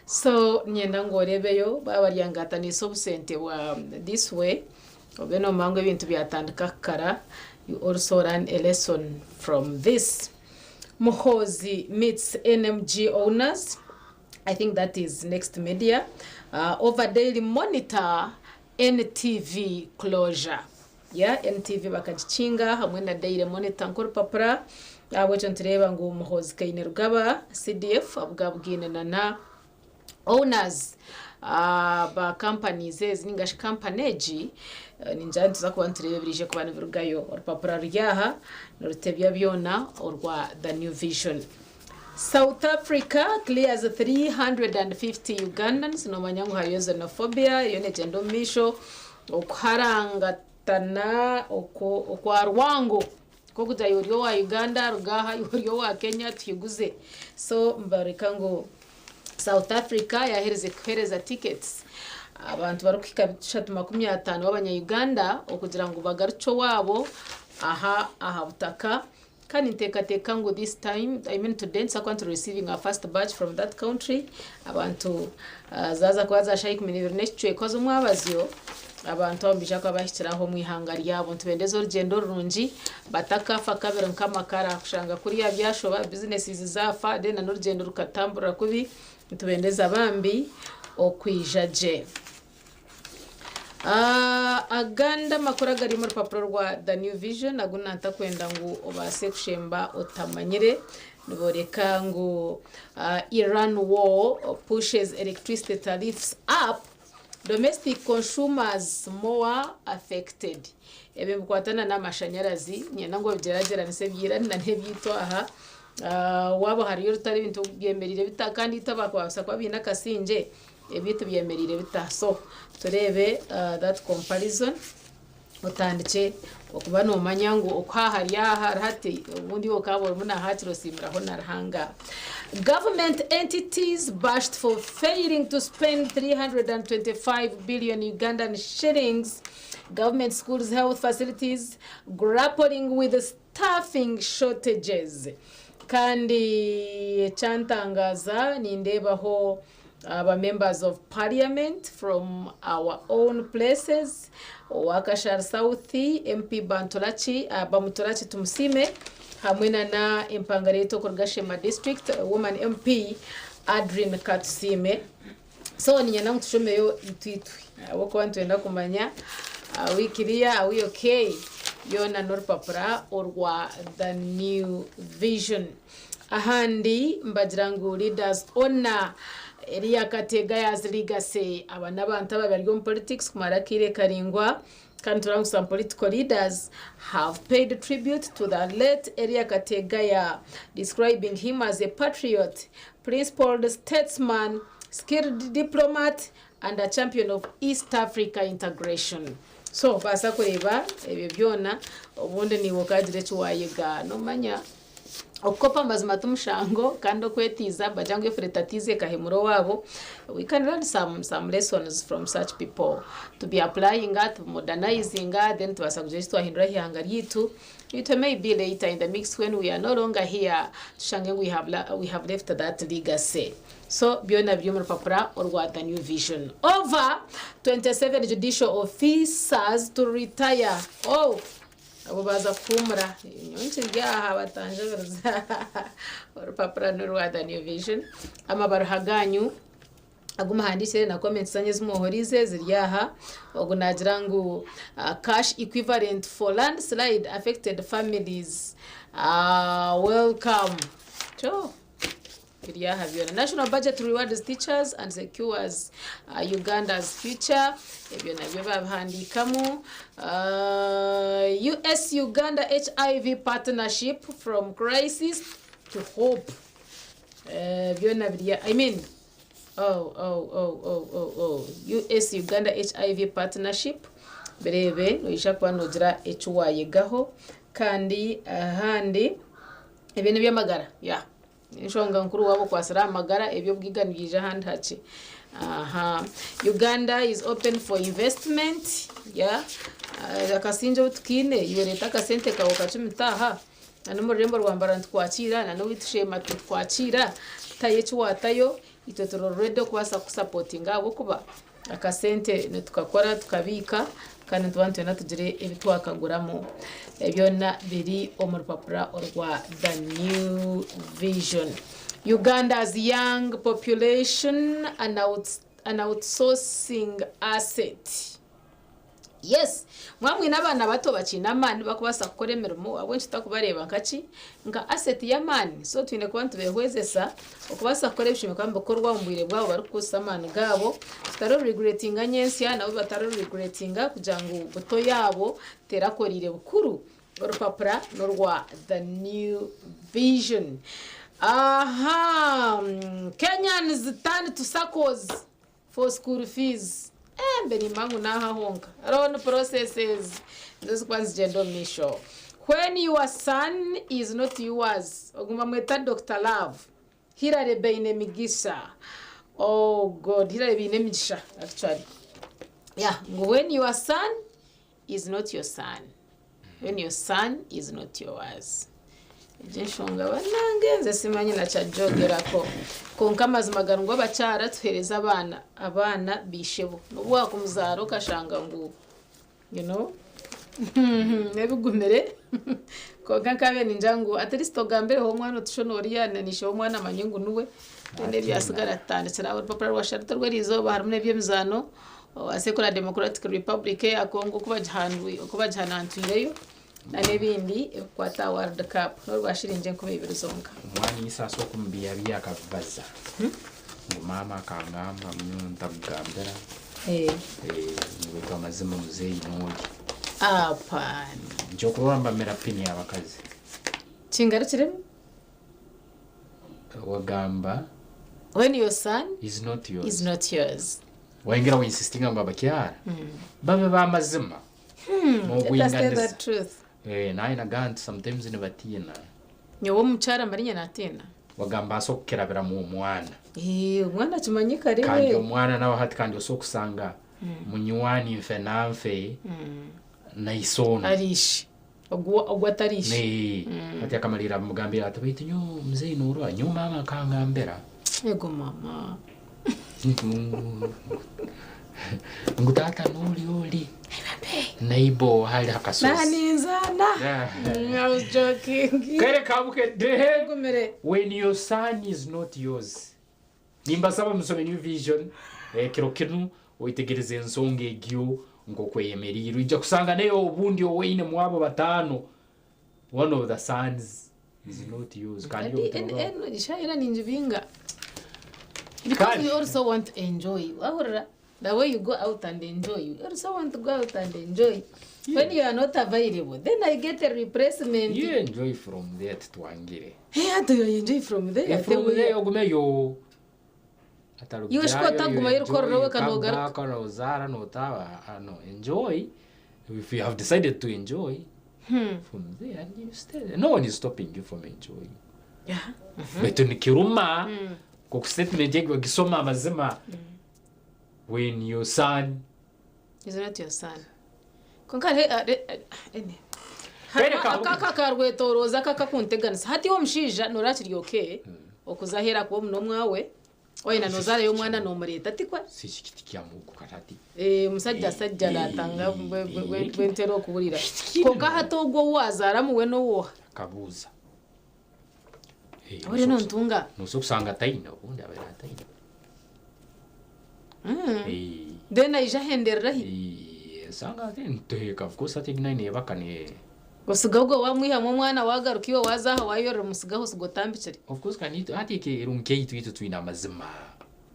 So niinyenda ngu oreebeyo baaba baryangataniise obusente bwa this way obe noomanya ngu ebintu byatandika kukara you also learn a lesson from this. Muhoozi meets NMG owners I think that is Next Media over Daily Monitor NTV closure. Yeah, NTV bakagikinga hamwe na Daily Monitor nk'orupapura. Ahabw'ekyo nitureeba ngu Muhoozi Kainerugaba, CDF, abugabwine na na owners ba companies ezi ninga shi company egi. Ningira nituza kuba nitureeba ebiriije kuba nibirugayo. Orupapura ruri aha nirutebya byona orwa The New Vision. South Africa clears 350 Ugandans Noomanya ngu hariyo xenophobia eriyo neegyenda omu maisho, okuharangatana okwa rwango nk'okugira iwe ori owa Uganda ruga aha, iwe ori owa Kenya tuhiguze. So nibareeka ngu South Africa yaaherize kuheereza tickets abantu barikuhika 350 b'abanya Uganda okugira ngu bagarukye owaabo aha aha butaka. Kandi ninteekateeka ngu this time, I mean today nituza kuba nituri receiving our first batch from that country. Abantu zaaza kuba za shaaha 12 n'ekicweka z'omwabazyo, abantu abo nibaija kuba bahikire aho omu ihanga ryabo. Nitubendeza orugyendo rurungi, batakaafa kabiri nk'amakara kushanga kuriya byashoba, businesses zaafa then na n'orugyendo rukatamburira kubi. Nitubendeza bambi okwija gye. Agandi amakuru agari omu rupapura rwa The New Vision agu nantakwenda ngu obaase kushemba otamanyire Niboreka ngu Iran war pushes electricity tariffs up, domestic consumers more affected. Ebi nibikwatana n'amashanyarazi, niinyenda ngu obigyeragyeranise eby'Iran na n'ebyaitu aha. Waaba hariyo orutaro ebintu byemereire bita kandi itwe abakubaasa kuba baine akasingye ebyaitu byemereire bita? So tureebe that comparison. Otandikye okuba noomanya ngu oku aha hari aha hari hati, obundi iwe okaaba orimu nahaakiri osiimiraho na Ruhanga. Government entities bashed for failing to spend 325 billion Ugandan shillings, government schools health facilities grappling with staffing shortages. Kandi ekyantangaaza nindeebaho aba members of parliament from our own places owa Kashari South MP Bantulaki, Bamuturaki Tumusiime hamwe na na empangare yaitu okuruga Sheema district woman MP Adrine Katusiime. So niinyenda ngu tushomeyo itwe itwe ahabw'okuba nitwenda kumanya are we clear, are we okay? Yoona n'orupapura orwa The New Vision. Ahandi nibagira ngu leaders honour Eriya Kategaya's legacy. Aba n'abantu aba bari omu politics kumara akaire karaingwa kandi nitureeba ngu some political leaders have paid tribute to the late Eriya Kategaya describing him as a patriot, principled statesman, skilled diplomat and a champion of East Africa integration. So baasa kureeba ebyo byona obundi naiwe okagira eki waayega. Noomanya Okukopa amazima ti mushango kandi okwetiiza nibagira ngu efura etatiiza ekahemura owaabo. We can learn some, some lessons from such people. Tubi applyinga, tubi modernizinga then tubaasa kugira eki twahindura aha ihanga ryaitu. Itwe may be later in the mix when we are no longer here tushange ngu we have, we have left that legacy. So byona biri omu rupapura orwa The New Vision. Over 27 judicial officers to retire. Oh! Abo baaza kuhuumura, nyowe nkiri aha batanjabiriza. Orupapura n'orwa The New Vision. Amabaruha gaanyu agu muhandiikire na comments zanyu ezi mwohoriize ziri aha. Ogu naagira ngu cash equivalent for landslide affected families welcome. Kyo. Biri aha byona. National budget rewards teachers and secures Uganda's future. Ebyo nabyo babihandiikamu. US Uganda HIV partnership from crisis to hope. Byona biri I mean oh oh oh oh oh oh US Uganda HIV partnership bireebe noija kuba nogira eki wayegaho kandi ahandi ebyo n'eby'amagara yeah. Enshonga nkuru waaba okwatsire aha magara, eby'obugaiga nibiija ahandi hakye. Aha. Uganda is open for investment. Yeah. Akasingye obu tukaine, iwe reeta akasente kaawe okacumite aha, na n'omu rurembo rwa Mbarara nitukwakiira, na n'owaitu Sheema nitukwakiira, tayo eki waatayo, itwe turi ready okubaasa kukusapotinga ahabw'okuba Akasente nitukakora tukabiika kandi nituba nitwenda tugire ebi twakaguramu. Byona biri omu rupapura orwa The New Vision. Uganda's young population an outsourcing asset. Yes, mwaba mwine abaana bato bakiine amaani bakubaasa kukora emirimo ahabw'enki tutakubareeba nka ki? Nka asset y'amaani. So twine kuba nitubehwezesa okubaasa kukora ebishemereire kuba nibikorwa omu bwire bwabo barikukozesa amaani gaabo tutari regretinga nyentsya nabo batari regretinga kugira ngu buto yaabo terakoreire bukuru. Orupapura n'orwa The New Vision. Aha! Kenyans turn to SACCOs For school fees eh mbe nimba ngu naha honka loan processes nizo zikuba nizigyenda omu maisho. When your son is not yours ogu nibamweta Doctor Love Hillary Bainemigisha oh God Hillary Bainemigisha actually yeah ngu when your son is not your son when your son is not yours egyo enshonga banange nze simanyi nakyagyogerako kwonka amazima gari ngu abakyara tuhereze abaana abaana baishebo nobu wakumuzaara okashanga ngu you know ebigumire kwonka nkabaire ningira ngu at least ogambireho omwana oti shona oriya na n'ishe w'omwana amanye ngu niwe then ebyasigara tutandikire aho orupapura rwa Sharita orw'erizooba harimu n'eby'emizaano Owa Secular Democratic Republic eya Congo oku bagihanantwireyo. Na n'ebindi ebikukwata aha World Cup n'orwa shiringi 2000 zonka. Omwana isa asobola kumubiyabiya akabibaza ngu maama akangamba ngu nyowe ntakugambira ngu baitu amazima muzeeyi noori. Apaana. Nikyokurora mbamira pini y'abakazi. Kingarukiremu. Wagamba. When your son is not yours. Is not yours. Waingira wa insistinga ngu abakyara babe bamazima. N'obwinganiza. Eh, naye nagamba nti sometimes nibatiina. Nyowe omukyara mbarinya natiina. Wagamba asobola kukirabiramu omwana. Eh, omwana akimanye kare Kandi omwana nawe hati kandi osobola kusanga munywani nfe nanfe naise onu. Ariishe. Ogu ogu atariishe. Nee. Hati akamalirra amugambira ati baitu nyowe muzeeyi norora nyowe maama akangambira. Ego mama. Ngu taata nori ori neighbor hali hakasozi. Naninzaana. I was joking. Kare kabukedde. Gumire. When your son is not yours. Nimbasaba musome New Vision ekiro kinu oitegereze ensonga egyo nk'oku eyemeriire. Oija kusanga naye obundi owaine mwabo batano one of the sons is not yours. Kandi Kadi obutoba- en en shayira ninjibinga. Because Kale. we also want to enjoy. Wahurira the way you go out and enjoy. You also want to go out and enjoy. When you are not available, then I get a replacement. You enjoy from there titwangire. Hey, how do you enjoy from there? Eh, from there ogumeyo. Iwe shiko otagumayo orukorero we kanogaruka. Nozaara notaba no enjoy. If you have decided to enjoy from there and you stay there. No one is stopping you from enjoying. Baitu nikiruma nkoku statement egi wagisoma amazima when your son Is not your son. Konka ene. Akaka karwetoroza kakakunteganisa. Hati iwe omushaija noora kiri okay okuza aheeru kuba omu n'omwawe waayenda noozaarayo omwana noomureeta tikwe? Eh, omusajja asajja naatanga bwentera okuhurira. Kwonka hati ogwo ou waazaaramu we n'owooha? Akabuuza. Ori nontunga. Noza okusanga ataine obundi abaire ataine. Then aija ahenderera hi? Osanga ati nteeka of course ati egi neebaka ne Osigaho ogwo waamwihamu omwana waagaruka iwe waaza aha waayorora omusigaho osiga otambikire. Of course kandi itwe hati eki eri nk'eitu itwe twine amazima.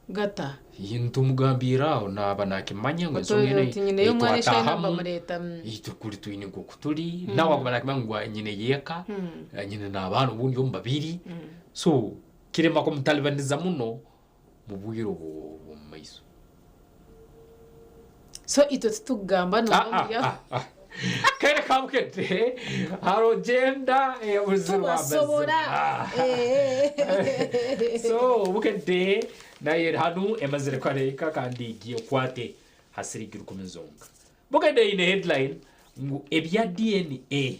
Gata. Nitumugambiira aho naaba nakimanya ngu ensonga enu Oti nyine y'omwana eshaaha eitwatahamu bamureeta. itwe kuri twine nk'oku turi nawe aguma nakimanya ngu nyine y'eka nyine n'abaana obundi omu babiri so kirema kumutalibaniza muno mu bwire obwo obw'omu maiso. So itwe titukugamba Ah, ah, ah, ah. Kare kabukedde haro gender eyabuzirwa Tubasobora. So bukedde naye hanu emazire kwareka kandi igiye kwate hasirigire kumizonga. Bukedde ine headline ngu ebya DNA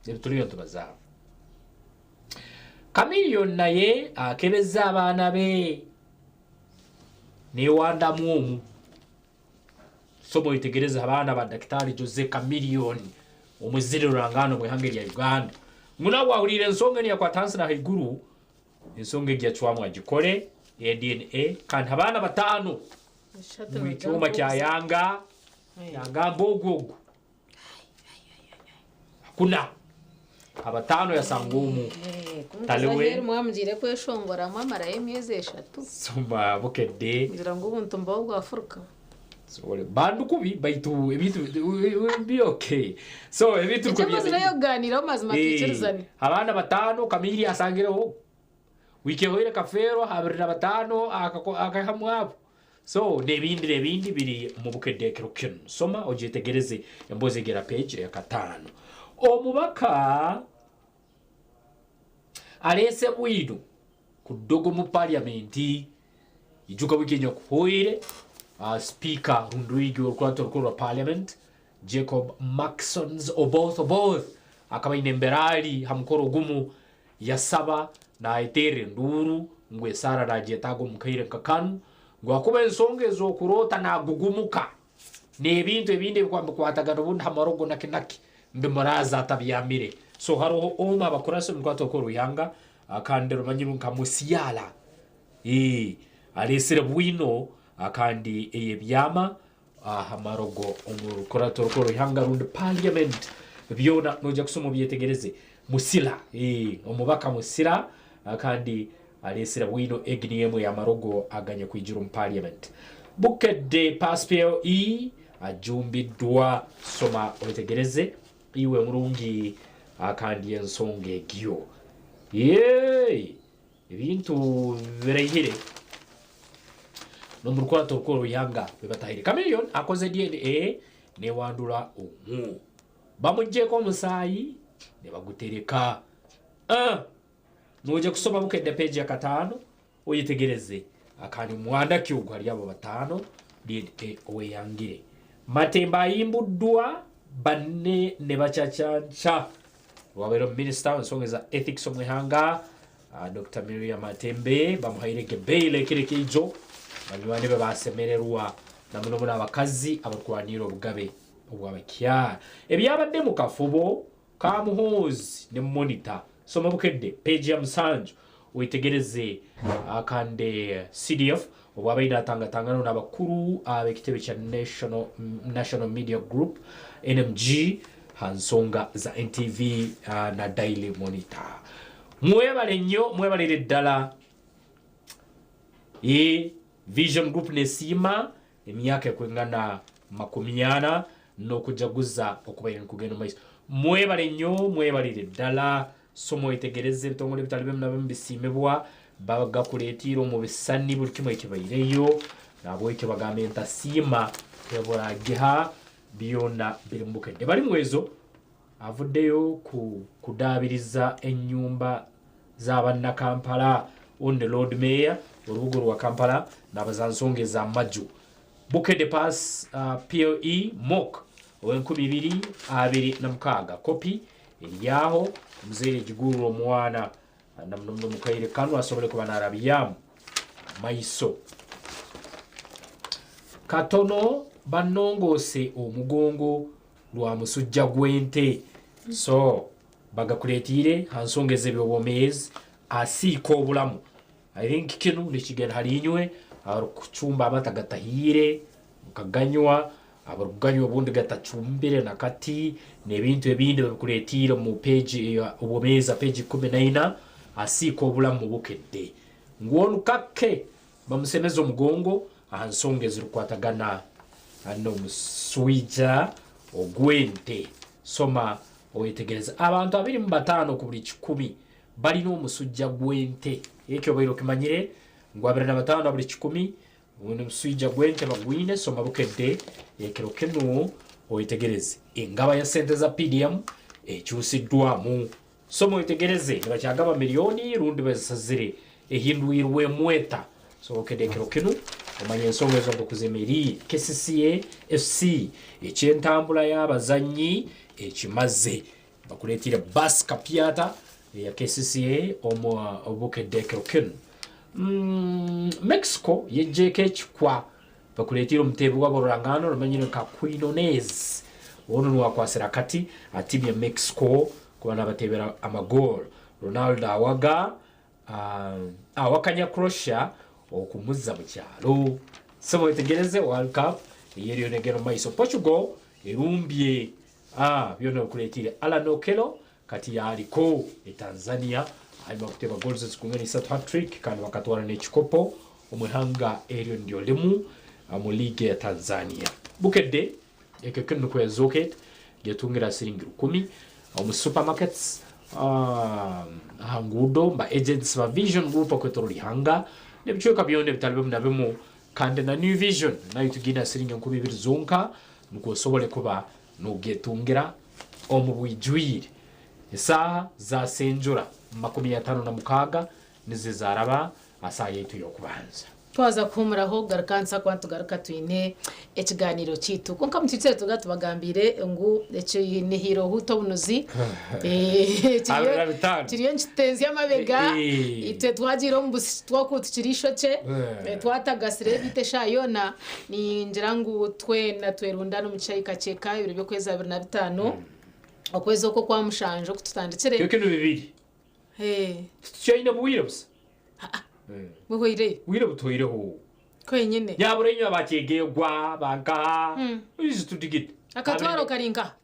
ebituriyo tubazaho. Chameleone naye akebeza abaana be newandamu omu. Somo itegereza abaana ba Daktari Jose Chameleone omuzire rurangano mu ihanga rya Uganda. Nguna wahurira ensonga ni yakwatansi na haiguru ensonga egi yacwamu agikore ya DNA kandi abaana batano mu kyuma kya Yanga yagamba ogwo ogwo hakuna abatano yasanga omu taliwe Mwamugire kweshongora mwamarayo emyezi 3. Soma bukedde Ngira ngu obuntu mbaho bwafuruka. Sobole bandu kubi baitu ebintu bi okay so ebintu Ekyo amazima yokugaaniiraho mazima twikirizane. Abaana batano Kamili asangireho wikehoire kafeero 25 akahamu abo so n'ebindi n'ebindi biri mu bukedde ekiro kinu soma ogyetegereze emboozi egera page ya 5. Omubaka aleese bwino ku ddogo mu parliament ijuka wiki enyakuhoire Speaker Runduigi orukurato rukuru rwa Parliament Jacob Maxons Oboth Oboth akaba aine embera ha mukoro gumu yasaba nayeteera enduuru ngu esaara nagyetaaga omu kaire nka kanu ngu akuba ensonga ez'okuroota nagugumuka n'ebintu ebindi ebikwatagana obundi ha marogo naki naki mbimuraza atabyamire. So hariho omu abakurasi omu rukurato rukuru rw'ihanga kandi rumanyirwe nka Musiala areesire bwino kandi eyebyama aha marogo omu rukurato rukuru rw'ihanga rundi parliament Byona noija kusoma obyetegereze. Musila, ee, omubaka Musila kandi areetsire bwino egi niyo emwe y'amarogo aganyakwijira omu parliament. Bukedde Paspel E ajumbiddwa. Soma oyetegereze iwe murungi kandi ensonga egyo. Yeey! Ebintu biraihire n'omu rukurato rukuru rw'eihanga bibatahire. Chameleone akoze DNA newandura omu. Bamugyeko omusaayi nibagutereka. Ah! Noija kusoma Bukedde peegi ya kataano oyetegereze akandi mwanda ki ogu hali abo bataano DNA oweyangire. Matemba ahimbuddwa banne nebacacanca. Owabaire omuminisita w'ensonga eza Ethics omu ihanga, Dokita Miria Matembe bamuhaire ge bail ekiro ekyaijo banywani be basemererwa na muno muno abakazi abarikwanira obugabe obw'abakyara. Ebyabadde mu kafubo ka Muhoozi ne Monitor. Soma Bukedde peegi ya musanju oyetegereze akande CDF obwabaire natangatangana n'abakuru ab'ekitebe kya National Media Group, NMG, ha nsonga za NTV na Daily Monitor. Mwebale nnyo mwebalire ddala. Ee, Vision Group nesiima emyaka ekwingana 40 n'okujaguza okubaire nikugenda omu maiso. Mwebale nnyo mwebalire ddala. Soma oyetegereze ebitongole ebitali bimu na bimu bisiimibwa bagakureetiire omu bisani buri kimwe ekibaireyo. Nahabwekyo bagamba entasiima teburagiha byona biri mu Bukedde. Balimwezo avuddeyo ku kudaabiriza ennyumba za bannakampala on the Lord Mayor orubuga orwa Kampala nabaza nsonga eza maju. Bukedde Pass PLE Mock ow'enkumi ibiri abiri na mukaaga kopi eryaho omuzaire egigurire omwana na muno muno omukaire kanu asobole kuba narabyamu amaiso. Katono banongoose omugongo rwa musujja gw'ente so bagakureetiire ha nsonga ez'eby'obwomeezi asiika obulamu. I think kinu nikigenda hali inywe abarukucumba amata gatahiire mukaganywa, abarukuganywa obundi gatacumbire na kati, n'ebintu ebindi babikureetiire omu peegi eya obwomeezi ha peegi 14 asiika obulamu Bukedde. Ngu onu kake bamusemeze omugongo aha nsonga ezirukukwatagana n'omuswija ogw'ente. Soma oyetegereze. Abantu 25 ku buri kikumi balina omusujja gw'ente. Ekyo obaire okimanyire ngu 25 buri kikumi baine omuswija gw'ente bagwine? Soma Bukedde ekiro kinu oyetegereze. Engaba ya sente za PDM ekyusiddwamu. Soma oyetegereze nibakyagaba milioni rundi bazisazire ehindwirwemu eta? Soma Bukedde ekiro kinu omanye ensonga ezo nkoku zemeriire. KCCA FC eky'entambura y'abazanyi ekimaze. Bakureetiire bus kapyata eya KCCA omu Bukedde ekiro kinu. Mexico yegyeko ekikwa bakureetiire omuteebi w'abarurangaanwa orumanyirwe nka Quinones. Onu niwe akwatsire akati aha tiimu ya Mexico kuba nabateebera amagoolo. Ronaldo awaga awakanya Croatia okumuza mu kyaro. Sebo wetegereze World Cup ei eriyo negenda omu maiso. Portugal erumbye byona bikureetiire Allan Okello kati yaariko e Tanzania ahanyima y'okuteeba goals zikungana isatu, hat-trick, kandi bakatwara n'ekikopo omu ihanga eryo niryo rimu omu league ya Tanzania. Bukedde ekyo kinu nikwo yazooka eti getungira siringi rukumi omu supermarkets aha nguudo ba agents ba Vision Group okwetoroora ihanga n'ebicweka byona ebitari bimwe na bimwe kandi na New Vision nayo tugiine aha siringi 2000 zonka nikwo osobole kuba nogetungira omu bwijwire. Esaaha zasenjura 56 nizo ezaraba aha saaha yaitu y'okubanza. Twaza kuhuumuraho garuka nsa kuba nitugaruka twine ekigaaniiro kyaitu. Kwonka mutwikire tuga tubagambiire ngu eki ni Hiro Huuta Obunuzi. 25. Kiriyo nikitutenzya amabega. Itwe twagiire omu busiki twakuba tukiri eishokye. Twatagasire beitu eshaaha yoona ningira ngu twena twerundane omu kishaayi Kakyeka ebiro by'okwezi 25 okwezi oku okwa mushanju oku tutandikire. Kyo kinu bibiri. Titukyaine bwire busa. Buhweireyo. Bwire butuhweireho. Kwenyine. Nyabura inywe abakyegegwa bankaha izi tudigite. Akatwaro kari nkaha?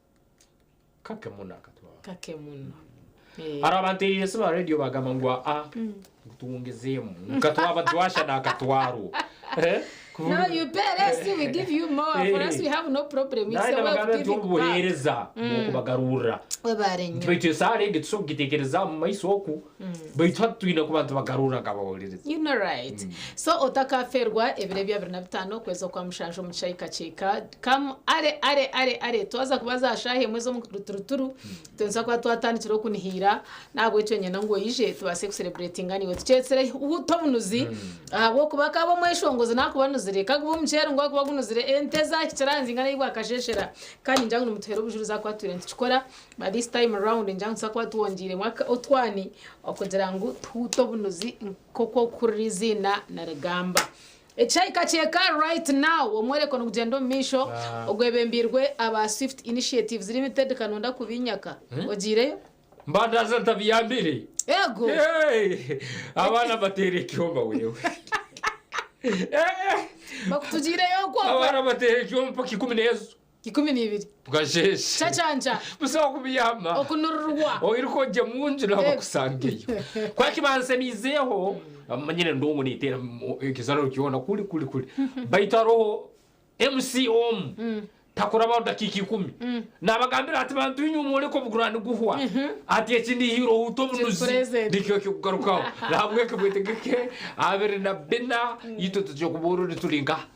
Kake muno akatwaro. Kake muno. Hariho abanteereire esimu aha reediyo bagamba ngu aa ngu twongezeemu nka twaba twasha n'akatwaro. No, you pay less, we give you more. For us, we have no problem. It's Naanye a way of nabagambira nti giving obu back. buheereza bw'okubagarurra. Webare Nti nnyo. baitu esaara egi tusobola kugiteekereza omu maiso oku baitu hati twine kuba nitubagarurra nk'abahuuririza. You know right. So otakaferwa ebiro ebya 25 okwezi okwa mushanju omu kishaayi Kakyeka. Come are are are are twaza kuba za shaaha emwe ez'omu ruturuturu nitubaasa kuba twatandikire okunihiira nahabwekyo nyenda ngu oije tubaase kusereburetinga naiwe. Tukyetsire huta obunuzi ahabw'okuba akaba omweshongozi nakuba anuzire kaguba omuceeri ngu akuba gunuzire ente zahikire aha nzinga nahi bwakasheshera kandi ningira ngu nimutuheera obujurizi ahakuba tutwire nitukikora but this time round ningira ngu nituza kuba twongiiremu otwani okugira ngu tuhuute obunuzi nk'oku okuhurira eiziina nirigamba. Ekishaayi Kakyeka right now omworeko nigugyenda omu maisho ogwebembeirwe aba Swift Initiatives Limited Kanonda Kubinyaka. Ogiireyo? Mbandaza ntabiyambire. Ego. Hey, abaana bateera ekyoma wewe. Bakutugiireyo okwo. Abaana bateera ekyoma mpaka 12. 12. Bukasheeshe. Kyakyankya. Busaho kubiyama. Okunururwa. Oiruka ogye munju naho bakusangeyo. Kwonka kibansemiizeho, manyire endongo neteera ekizariro kyona kuri kuri kuri. Baitu haroho MC omu takurabaho dakiika ikumi. Nabagambira ati bantu inywe mworeke obugura niguhwa. Ati eki ndihiire ohuta obunuzi nikyo kikugarukaho. Nahabwekyo mwetegeke 24 itwe tugye kuba turi nkaha.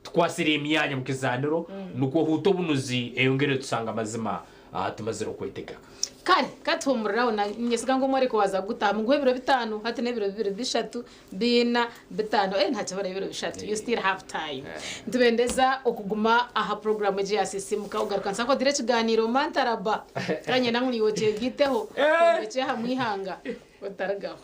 Tukwasire emyanya omu kizaaniro nikwo ohuute obunuzi eyongere etusanga amazima aha tumazire okwetegeka. Kare, ka tuhumurire aho. Niinyesiga ngu omworeko waaza kugutaha. Muguhe ebiro bitaano, hati n'ebiro bibiri, bishatu, biina, bitaano. Eh, ntakibura ebiro bishatu. You still have time. Nitubendeza okuguma aha puroguraamu egi ya Sisiimuka Ogaruka. Nituza kugira ekigaaniiro Mantaraba. Kandi niinyenda ngu naiwe okyegaiteho, twombekye hamwe eihanga. Otarigaho.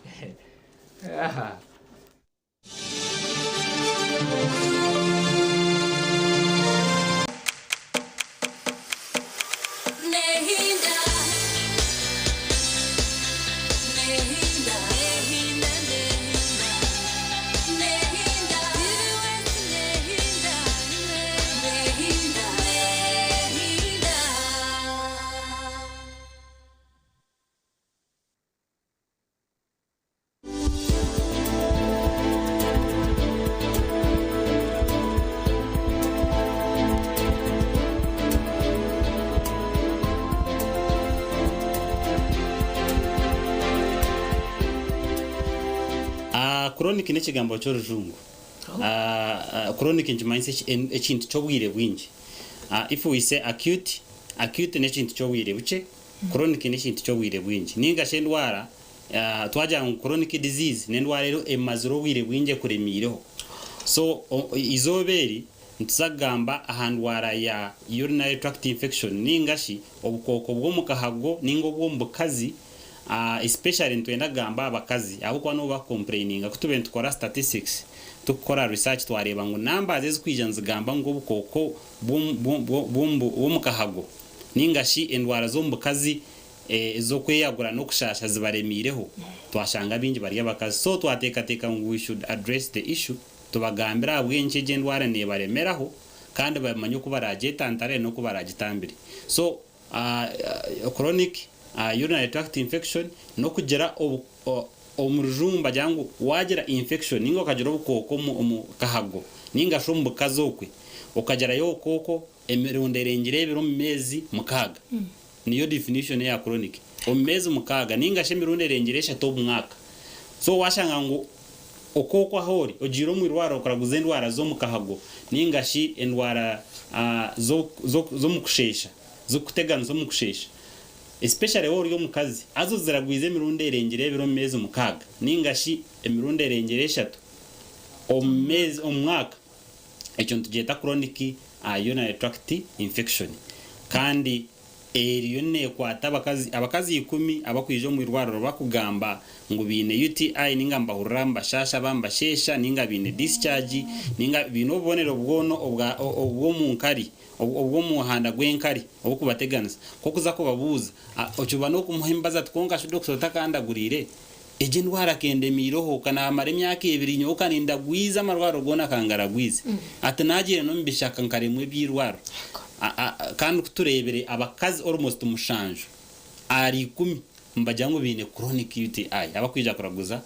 Chronic n'ekigambo ky'orujungu. Chronic nikimanyisa ekintu ky'obwire bwingi. If we say acute, acute n'ekintu ky'obwire bukye, chronic n'ekintu ky'obwire bwingi. Ninga shi endwara Twagira ngu chronic disease n'endwara emazire obwire bwingi ekuremiireho. So eizooba eri nituza kugamba aha ndwara ya urinary tract infection ninga shi obukooko bw'omu kahago ninga obw'omu bukazi especially nitwenda kugamba aha bakazi ahabw'okuba nibo bakucomplaininga. Ku tubaire nitukora statistics tukukora research twareeba ngu numbers ezikwija nizigamba ngu obukooko bw'omu kahago ninga shi endwara z'omu bukazi ez'okweyagura n'okushaasha zibaremiireho, twashanga abaingi bari abakazi. So twateekateeka ngu we should address the issue, tubagambire ahabw'enki egyo endwara neebaremeraho kandi bamanye oku baraagyetantare n'oku baraagitambire. So chronic urinary tract infection n'okugira omu rujungu nibagira ngu waagira infection ninga okagira obukooko omu kahago ninga shi omu bukazi okwe, okagirayo obukooko emirundi erengire ebiri omu meezi mukaaga. Niyo definition eya chronic. Omu meezi mukaaga ninga shi emirundi erengire eshatu omu mwaka. So washanga ngu okooko ahu ori ogiire omu irwariro kuraguza endwara z'omu kahago ninga shi endwara z'omu kusheesha, zirikukuteganisa omu kusheesha especially waaba ori omukazi, haza oziragwize emirundi erengire ebiri omu meezi mukaaga ninga shi emirundi erengire eshatu omu meezi omu mwaka, Ekyo nitugyeta chronic urinary tract infection kandi eriyo nekwata abakazi abakazi ikumi abakwija omu irwariro bakugamba ngu baine UTI ninga nibahurira nibashaasha aba nibasheesha ninga baine discharge ninga baine obubonero bwona obwa obw'omunkari obw'omuhanda gw'enkari obukubateganisa. Ku okuza kubabuuza okiba n'okumuha emibazi ati kwonka shi dokita otakandaguriire? Egi endwara kendemiireho, ka naamara emyaka ebiri nyowe ka nindagwiza amarwariro goona ka ngaragwize. Ati naagiire n'omu bishaka nkaremwa eby'eirwariro. Kandi ku tureebire abakazi almost mushanju ahari ikumi nibagira ngu baine chronic UTI, abakwija kuraguza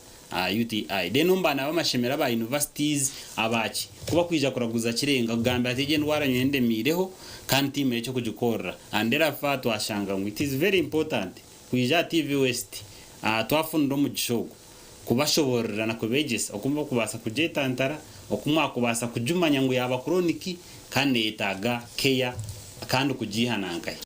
UTI. Then omu baana b'amashomero aba universities aba ki, ku bakwija kuraguza kirenga akugambira ati egi endwara nyowe endemiireho kandi tihaine eky'okugikorera. And therefore twashanga ngu it is very important kwija aha TV West twafunire omugisha ogu kubashoboororera na kubeegyesa oku barikubaasa kugyetantara, oku mwakubaasa kugimanya ngu yaaba chronic kandi neyetaaga care kandi kugiiha nankahi.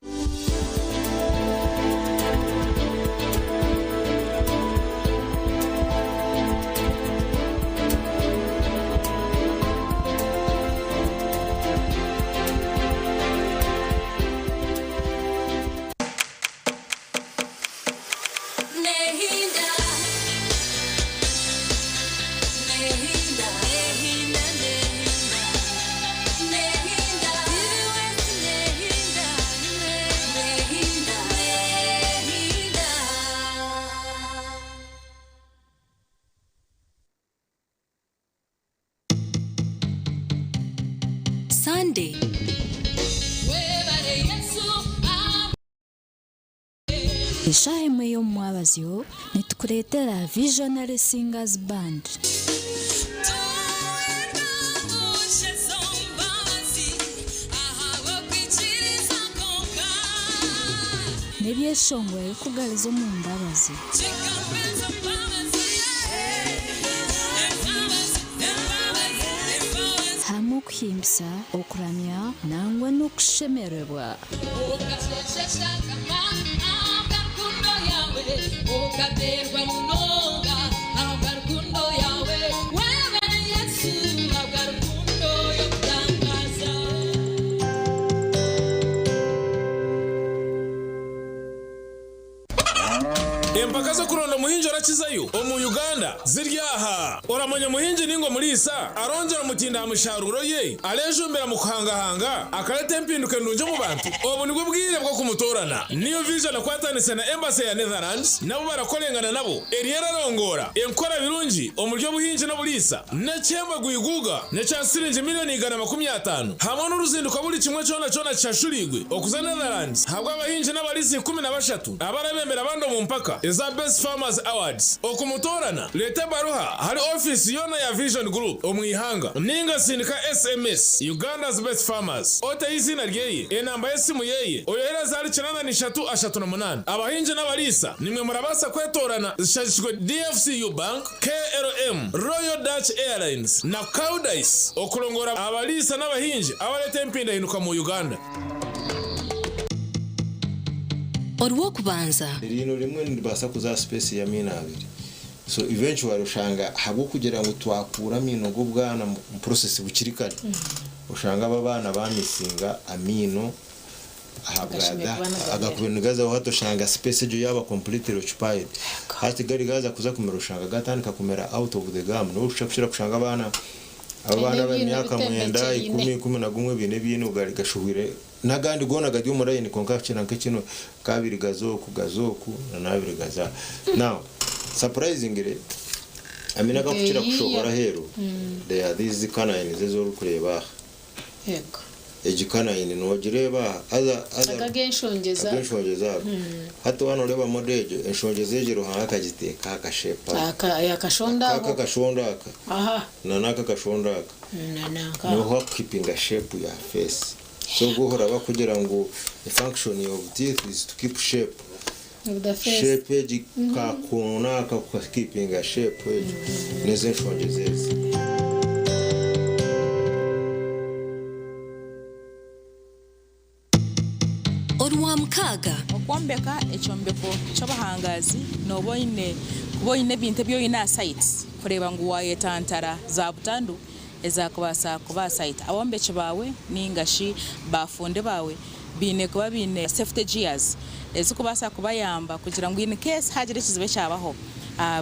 Sunday. Eshaaha emwe y'omu mwabazyo nitukureetera Visionary Singers Band. N'ebyeshongoro ebirikugariza omu mbabazi. Hamwe okuhimbisa, okuramya nangwa n'okushemererwa. Empaka z'okuronda omuhingi orakizayo omu Uganda ziri aha. Oramanya omuhingi ninga omuriisa arongyera omutindo aha misharuuro ye, arejumbira mu kuhangahanga, akareta empinduka endungi omu bantu? Obu nibwo bwire bw'okumutoorana. New Vision ekwatanise na Embassy ya Netherlands nabo barakorengana nabo eriyo erarongoora enkora birungi omuri obuhingi n'oburiisa n'ekihembo gwiguuga n'ekya siringi miriyoni 150 hamwe n'oruzinduko buri kimwe kyona kyona kishashuriirwe okuza Netherlands ahabw'abahingi n'abariisa 13 abarabembera abandi omu mpaka eza Best Farmers Awards. Okumutoorana, reeta ebaruha ahari ofiisi yoona ya Vision Group omu ihanga ninga sindika SMS Uganda's Best Farmers oteho eiziina ryeye, enamba y'esimu yeye, oyohereze ahari 83 38. Abahingi n'abariisa nimwe murabaasa kwetoorana zishagikirwe DFCU Bank, KLM, Royal Dutch Airlines na Koudijs okurongoora abariisa n'abahingi abareeta empindahinduka mu Uganda. Orw'okubanza. Eriino rimwe niribaasa kuza aha space y'amaino abiri so eventually oshanga ahabw'okugira ngu twakuura amaino g'obwana omu process bukiri kare oshanga abo abaana ba missinga amaino ahabwa agakubaire nigazaho hati oshanga space egyo yaaba completely occupied hati gari gaaza kuza kumera oshanga gatandika kumera out of the gum nobu orikukira kushanga abaana Abaana ab'emyaka mwenda, ikumi, 11 baine ebiino gashuhwire n'agandi goona gari omu layini kwonka hakira nk'ekino k'abiri gaza oku gaza oku na n'abiri gaza aha. Now, surprisingly, amaino agakukira kushohora aheeru they are these canines ezi orikureeba aha. Egi canine nogireeba aha haza haza Aga ag'enshongye ag'enshongye ago. Hati waaba nooreeba model egyo, enshongye egyo Ruhanga akagiteeka aha ka shape aka. Akashonda Aka akashonda aka. Na n'aka kashonda aka niho hakukipinga shape ya face so obwo ohora bakugira ngu the function of teeth is to keep shape shape egi kakoona aka kukipinga shape egyo nezo enshongyeza ezi. Orwamukaaga. Okwombeka ekyombeko ky'obuhangaazi nooba oine kuba oine ebintu ebi oine aha site kureeba ngu waayetantara za butandu ezaakubaasa kuba aha site. Abombeki baawe nainga shi baafundi baawe baine kuba baine safety gears ezikubaasa kubayamba kugira ngu in case haagira ekizibu ekyabaho,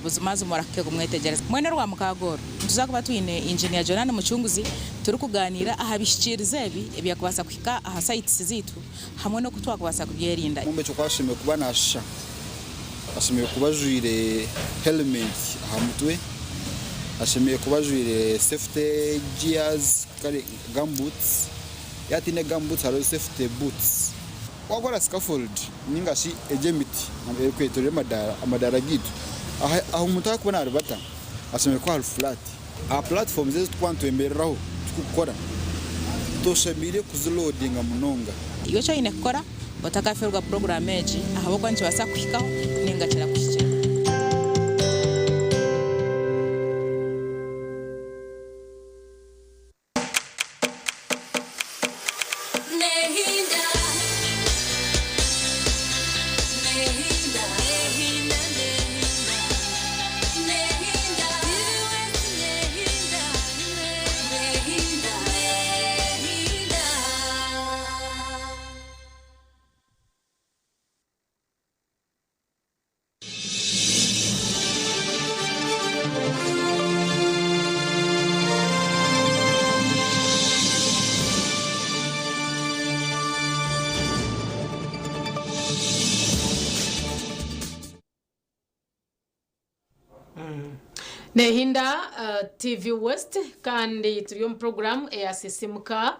Buzimazima orahuke kumwetegyereza. Mbwenu Orwamukaaga oru, nituza kuba twine Engineer Jonani Mucunguzi turikugaaniira aha bihikiirizo ebi ebyakubaasa kuhika aha sites zaitu hamwe n'oku twakubaasa kubyerinda. Omwombeki oku ashemereire kuba naashusha. Ashemereire kuba ajwaire helementi aha mutwe, ashemereire kuba ajwaire safety gears kare gumboots, yaaba ataine gumboots hariho safety boots. Waakora scaffold nainga shi egyo emiti erikwetoreire amadaara, amadaara gaitu, ahu omuntu arikuba naaribata hashemereire kuba hari flat. Aha platforms ezi turikuba nitwemereraho turikukora, toshemereire kuziloadinga munonga. Iwe eki oine kukora otakafeerwa puroguraamu egi ahabw'okuba nikibaasa kukuhikaho nainga kirakuhikira. Nehinda TV West kandi turi omu puroguramu eya Sisimuka.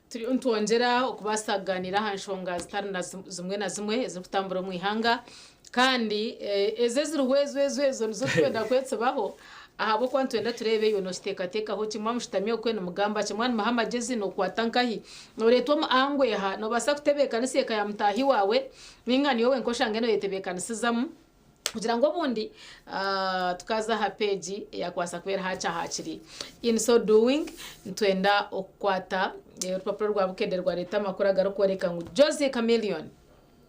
Turiyo nitwongyera okubaasa kugaaniira aha nshonga zitari na zimwe na zimwe ezirikutambura omu ihanga. Kandi ezo eziriho ezo ezo ezo nizo turikwenda kwetsibaho ahabw'okuba nitwenda tureebe iwe nookiteekateekaho ki? Mwamushutami okwe nimugamba ki? Mwanimuha amagezi nookwata nkahi? Nooreetwa omu ango eha? Noobaasa kutebeekanisa eka ya mutaahi waawe nainga niiwe wenka oshange nooyetebeekanisizamu? Kugira ngu obundi tukaza aha peegi eyakubaasa kubeera hakye hakiri. In so doing, nitwenda okukwata orupapura rwa Bukedde rwareeta amakuru agarikworeka ngu Jose Chameleone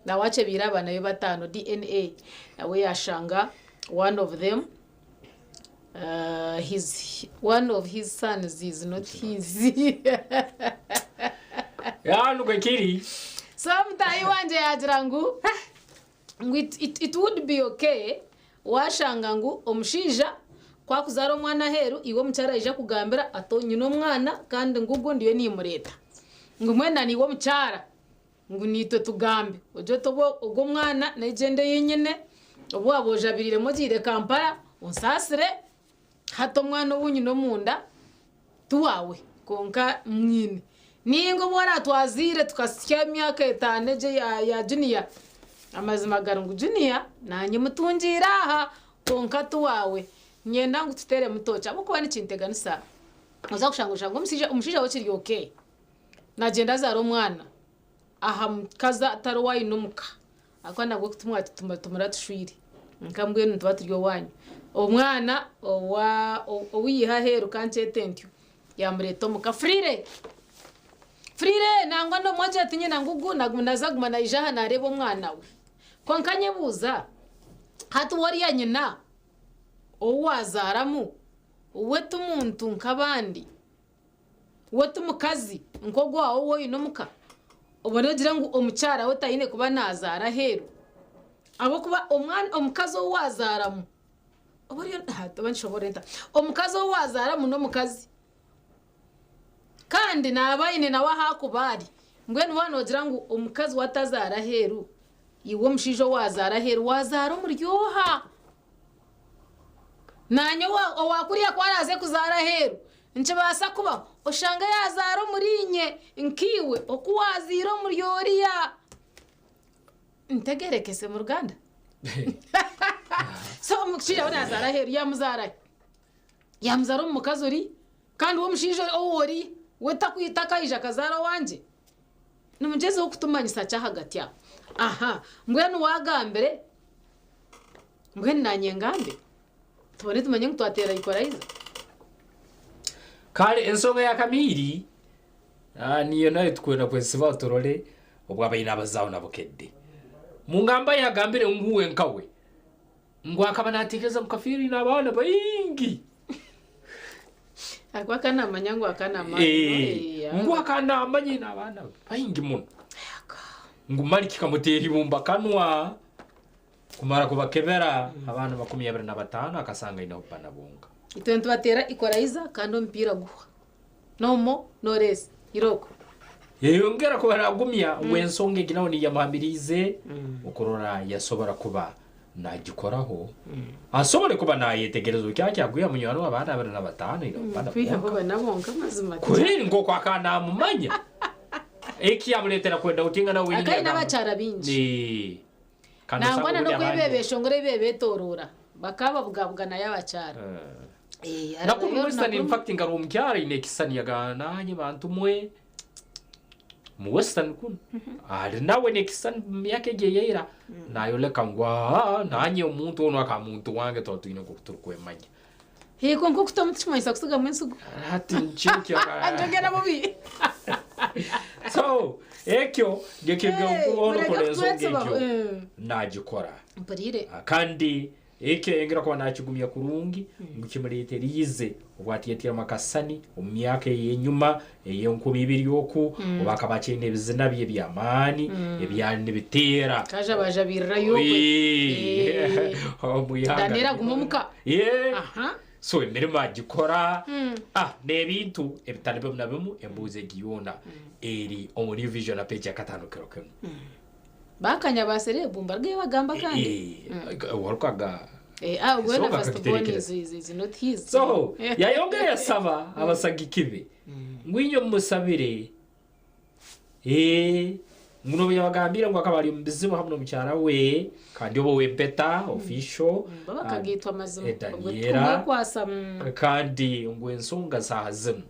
nawe akyebiire abaana be bataano DNA nawe yashanga one of them his one of his sons is not his. Yaa nukwo kiri. So mutaahi wangye yaagira ngu ngu it would be okay washanga ngu omushaija ku akuzaara omwana aheeru iwe omukyara aija akugambira ati nyine omwana kandi ngugu ndiyo nimureeta ngu mbwenu naiwe omukyara ngu naitwe tugambe ogire oti ogu omwana negyenda ei nyine obu waaba ojabiriiremu ogiire Kampala onsaasire Hati omwana ou nyine omunda ti waawe, kwonka mmwine. Nainga obu oraatwaziire tukahitsya emyaka etaano egyo eya juniya, amazima gari ngu juniya naanye mutungiire aha, kwonka ti waawe. Niinyenda ngu tuteeremu tooki ahabw'okuba nikinteganisa oza kushanga oshange omushaija we kiri okay, naagyenda azaara omwana aha mukazi atari ou aine omuka. Ahabw'okuba nabwo ku tumwa tumara tushwire nka mbwenu nituba turi owaanyu. Omwana owa ou yaiha aheeru ka nkyete ntyo, yaamureeta omuka freely. Freely nangwa n'omwojo ati nyina ngugu naguma naza aguma naija aha naareeba omwana we. Kwonka nyebuuza, hati we oriya nyina ou waazaaramu, we ti muntu nk'abandi? We ti mukazi nk'ogu owaawe ou oine omuka? Obone ogire ngu omukyara we taine kuba naazaara aheeru ahabw'okuba omwana omukazi ou waazaaramu oba oriyo oba nishoboorora nta? Omukazi ou waazaaramu n'omukazi kandi naaba aine nawe ahu arikuba ari. Mbwenu waaba noogira ngu omukazi we atazaara aheeru, iwe omushaija ou waazaara aheeru waazaara omuri oha? Naanye owa kuriya ku araaze kuzaara aheeru, nikibaasa kubaho oshange yaazaara omuriinye nkaiwe oku waazaire omuri oriya. Ntegeerekese mu Ruganda? So omushaija we naazaara aheeru, yaamuzaara hi? Yaamuzaara omu mukazi ori? Kandi we omushaija ou ori we takaija akazaara owangye? Nimugyezeho kutumanyisa ki ahagati aho? Aha, mbwenu waagambire. Mbwenu naanye ngambe, tubone tumanye ngu twateera equalizer. Kare ensonga ya Kamiiri niyo nayo tukwenda kwesibaho turore obu abaine abazaho na Bukedde. Mungamba yagambire ngu we nkawe ngu akaba natekereza ngu Kafiiri aine abaana baingi. Ahakuba akaba namanya ngu akaba namanya. Ngu akaba namanya aine abaana baingi muno. Ngu mali kikamuteera ibumba kanwa. Kumara kubakebera abaana 25 akasanga aineho bana bonka. Itwe nitubateera equalizer kandi omupiira guhwa. No more no less. Irooko. Yayongera kuba nagumya ngu ensonga egi nawe niyo yamuhamiriize okurora yasobora kuba Nagikoraho asobole kuba nayetegereza okyakyaguya munywani w'abaana abiri na bataano aine abaana Kwihaho bonka. bana bonka amazima Kweri nk'oku akaba namumanya ekiyamuleetera kwenda kutinga nawe wenyini Akaba aine yagamba- abakyara baingi. Eh, kandi Nangwa osanga na obundi n'okweba abandi- ebeshongoro ebi beetoroora bakababugabuganayo abakyara. Eh, Nakuru arabayo Western in nakuru- fact ngari omukyara aine ekisani yagamba nanye bantu mwe mu Western kunu ari nawe nekisani mu myaka egyo eyaira nayoleka ngu "Ah, nanye omuntu onu aka muntu wange tuba twine nk'oku turikwemanya Hiiko nk'okuta omuti kimanyisa kusigamu ensigo. Hati nkyekyo Njogera bubi. So ekyo Hey, ngekyo mureke okora ensonga kutwetsuba, egyo eh. nagikora. Mpurire. Kandi ekyo yongera kuba nakigumya kurungi ngu kimureeteriize obwatiyeteramu akasani omu myaka ey'enyuma ey'enkumi ibiri oku oba akaba akyaine ebizina bye eby'amaani ebyali nibiteera. Kaja bajabirirayo okwe. Wee. Omu ihanga. Daniel aguma omuka. Yeah. Aha. So emirimo agikora ah n'ebintu ebitari bimu na bimu embuuzi egi yoona eri omu New Vision na page ya kataano kiro kinu. Bakanya ba celeb mbarge bagamba kandi. Warukaga Eh, ah, wena Ensonga first born akakiterekereza. is not his. So yayongera yasaba abasagiki be ngu inywe mumusabire. Eh, ngu nobu yabagambire ngu akaba ari omu bizibu hamwe n'omukyara we kandi oba w'empeta official Baba kagitwa amazima. eh, Ubwo Daniela. tukumwekwasa, Kandi ngu ensonga zaaha zinu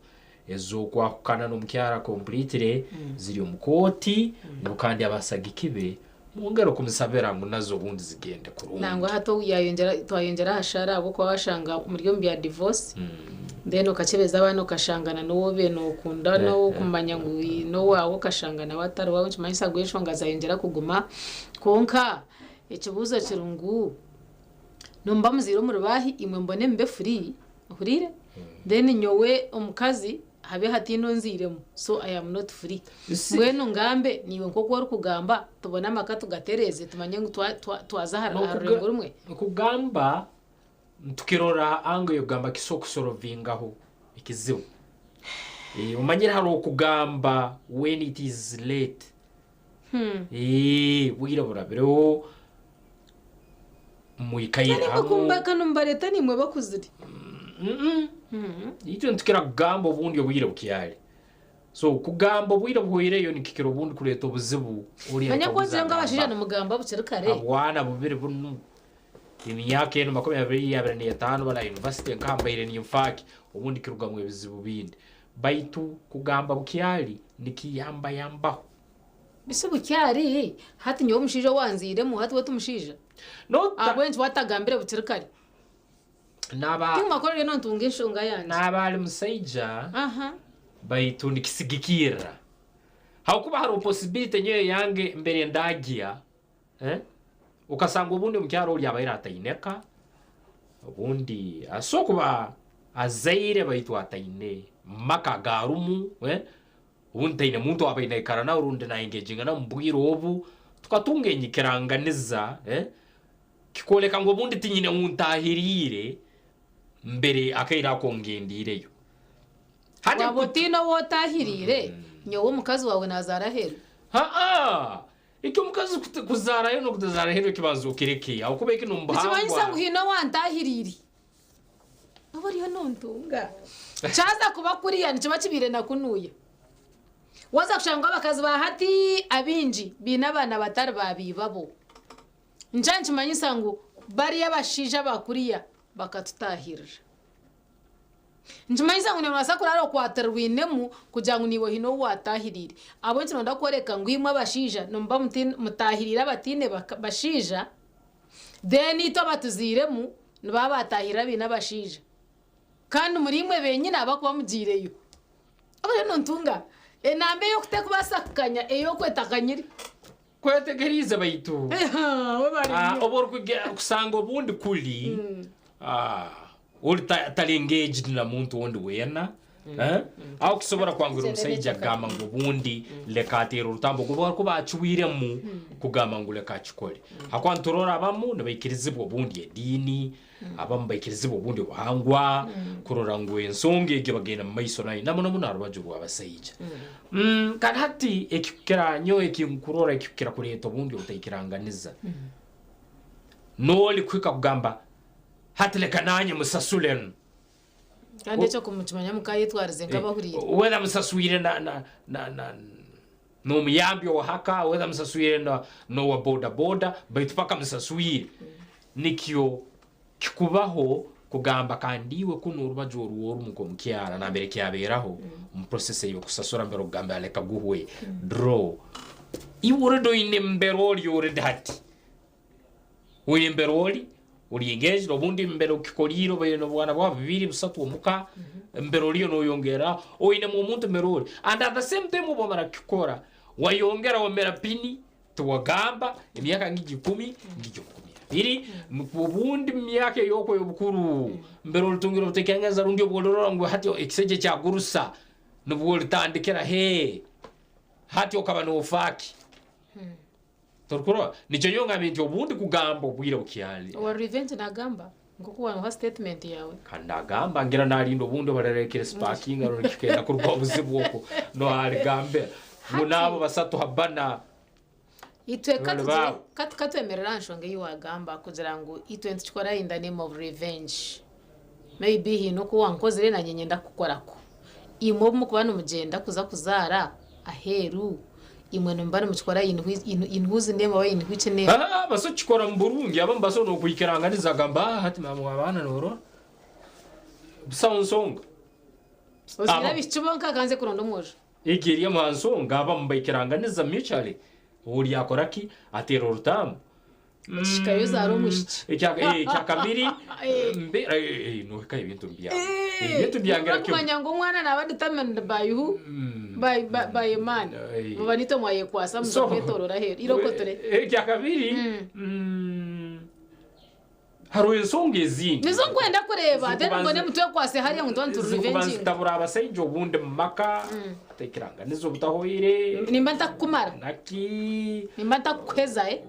ez'okwahukana n'omukyara completely ziri omu kooti ngu kandi abasagiki be mwongere okumusabira ngu nazo obundi zigende kurungi. Nangwa hato yayongera twayongera ahashara abo kuba washanga muri omu bya divorce. Then okakebeza abaana okashangana n'owobe nokunda n'okumanya ngu n'owaawe okashangana watari waawe nikimanyisa ngu enshonga zayongera kuguma. Kwonka ekibuuzo kiri ngu nomuba muziire omuri baahi imwe mbone mube free ohuriire then nyowe omukazi habe hatiine onziiremu so I am not free. Mbwenu ngambe niiwe nk'oku orikugamba tubone amaka tugatereeze tumanye ngu twaza aha rurengo rumwe. Kugamba tukirora ango yogamba kiso kusorovingaho ekizibu. Omanyire hariho okugamba when it is late. Bwire burabireho mwikaire Ariko hamwe. kumbaka numbareta nimwe bakuzire. Itwe nitukira kugamba obundi obwire bukyari. So kugamba obwire buhweireyo nikikira obundi kureeta obuzibu ori Manya akabuza kwogira ngu abashaija agamba. nimugamba bukiri kare. Abwana bubiri bunu emyaka enu makumi abiri abiri n'etaano bara university nkambaire ninfaaki obundi kirugamu ebizibu bindi. Baitu kugamba bukyari nikiyambayambaho. Bisi bukyari hati nyowe omushaija owanziiremu hati we timushaija. Ahabw'enki watagambire bukiri kare? Naba Tinkumakora rero ntunga enshonga yangye. Naba ari musaija Aha. baitu nikisigikirra. Hakuba hariho possibility nyowe yange mbere ndagia Ukasanga obundi omukyara ori abaire ataineka obundi asobola kuba azaire baitu ataine maka garumu Obundi taine muntu owabaire naikara nawe rundi naengaginga nawe omu bwire obu tukatunga enyikiranganiza Kikwoleka ngu obundi tinyine ou ntahiriire mbere akaire ako ngendiireyo. Hati Waaba otaine ou otahiriire, nyowe omukazi waawe naazaara aheeru? Ha-a! Eki omukazi kuzaarayo n'okutazaara aheeru ekibanza okireke ahabw'okuba eki n'omu Nikimanyisa buhangwa. ngu haine owantahiriire. Oba oriyo nontunga. Kyaza kuba kuriya nikiba kibaire na kunuya. Waza kushanga ngu abakazi ba hati abaingi baine abaana batari ba baibabo. Nikyo nikimanyisa ngu bariya abashaija ba kuriya bakatutahirira. Nikimanyisa ngu noobaasa kuraara okwatirwinemu kugira ngu naiwe haine ou waatahiriire. Ahabw'enki nooyenda kworeka ngu imwe abashaija nimuba mutahiriire abataine bashaija, then itwe abatuzairemu nibaba baatahirira abaine abashaija. Kandi muri imwe benyine abakuba mugiireyo. Obu rero nontunga enamba ey'okutarikubaasa kukanya ey'okwetakanyire. Kwetegeriize baitu. Webale nnyo. Obu orikusanga obundi kuri ori tari engaged na muntu ondi weena, aho kusobora kwanguhira omusaija kugamba ngu obundi leka ateere orutambu ogu barikuba acwiremu kugamba ngu leka akikore. Ahakuba niturora abamu nibaikirizibwa obundi ediini, abamu baikirizibwa obundi obuhangwa, kurora ngu ensonga egyo bagenda omu maiso nayo na muno muno aha rubaju rw'abasaija. Kandi hati ekikukira nyowe ekinkurora ekikukira kureeta obundi obutaikiranganiza. N'ori kuhika kugamba hati leka nanye musasule nu. Kandi ekyo kumukimanya mukayetwarize nk'abahuriire. Whether musaswire na na na na n'omuyambi owahaka, whether musaswire na n'owa boda boda, baitu paka musaswire. Nikyo kikubaho kugamba kandi iwe kunu orubaju oru orumu nk'omukyara nambere kyaberaho omu process ey'okusasura mbere okugamba leka guhwe draw. Iwe already oine mbere ori already hati. Oine mbere ori, ori engaged obundi mbere okikoriire obaire n'obwana bwawe bubiri busatu omuka, mbere oriyo noyongerraho, oinemu omuntu mbere ori. And at the same time obu wamara kukikora, wayongera wamera pini, tiwagamba, emyaka ngigyo ikumi, ngigyo 20, nukwo obundi mu myaka ey'okwo ey'obukuru, mbere oritungira obutekengenza rundi obu orirora ngu hati ekisaija kyagurusa, nubwo oritandikira hee, hati okaba nofa ki? Torikurora? Nikyo nyowe ngambire nti obundi kugamba obwire bukyali. Owa revenge nagamba nkoku wamuha statement yawe. Kandi nagamba ngira narinda obundi obararekire sparkinga rundi kikenda kuruga obuzibu okwo no arigambira ngu naabo basatu ha bana Itwe bali baabo. katwemerere aha nshonga eyi wagamba kugira ngu itwe nitukikora in the name of revenge. Maybe haine oku wankozire nanye nyenda kukukorako. Imwe obu mukuba nimugyenda kuza kuzaara aheeru, imwe nimuba nimukikora in in whose name oba in which name? Haa baso kukikora mu burungi abamu baso n'okwikiranganiza agamba aa hati maama w'abaana norora busaho nsonga. Oziire Abamu. abaishiki bonka kanze kuronda omwojo. Egi eri emu ha nsonga abamu baikiranganiza mutually ori akora ki ateera orutaamu. Ekihikayo ozaara omwishiki. Ekyakabiri nohikayo ebintu mubyange. Ebintu mbyangira kimwe. Kumanya ngu omwana naba determined by who? By, by, by a man. Muba nitwe mwayekwasa muza kwetorora aheeru. Irokoture. Ekyakabiri hariho ensonga ezindi. Nizo nkwenda kureeba then mbone mutwekwase hariya ngu nituba nitu Zirikubanza revenginga. zitabura abasaija obundi mu maka, otekiranganiza obutahoire. Nimba ntakukumara. Naki. Nimba ntakukuheza eh.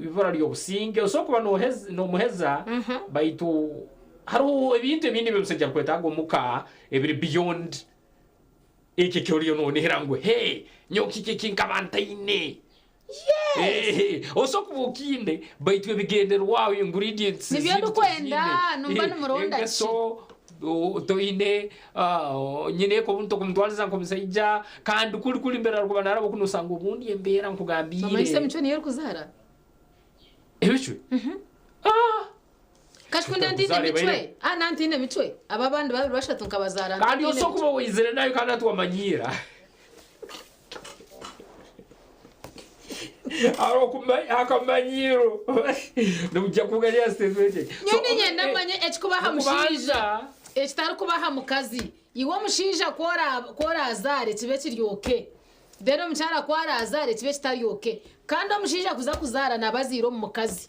Ibura ry'obusinge osobola kuba nomuheza baitu hariho ebintu ebindi ebi omusaija arikwetaaga omuka ebiri beyond eki eki oriyo nonihira ngu hee nyowe kiki eki nkaba ntaine. Osobola kuba okiine baitu ebigendererwaho ingredients Nibyo ezindi ndikwenda, toziine. nimba nimuronda ki? Engeso toine, nyineeka obundi tokumutwariza nk'omusaija kandi kuri kuri mbere arikuba naraba oku nosanga obundi embeera nkugambiire. Omanyise emicwe niyo erikuzaara? Emicwe? Kashukunda ntiine micwe. Ah, na ntiine micwe. Aba abandi babiri bashatu nkabazaara Kandi ntiine osobola micwe. kuba waizire nayo kandi hati wamanyiira. Hariho akamanyiiro. Nibujya kuganya statement egi. Nyowe niinyenda manye ekikuba aha mushaija ekitarikuba aha mukazi. Iwe omushaija ku orazaare kibe kiri okay. Then omukyara ku arazaare kibe kitari okay. Kandi omushaija kuza kuzaara naaba azaire omu mukazi.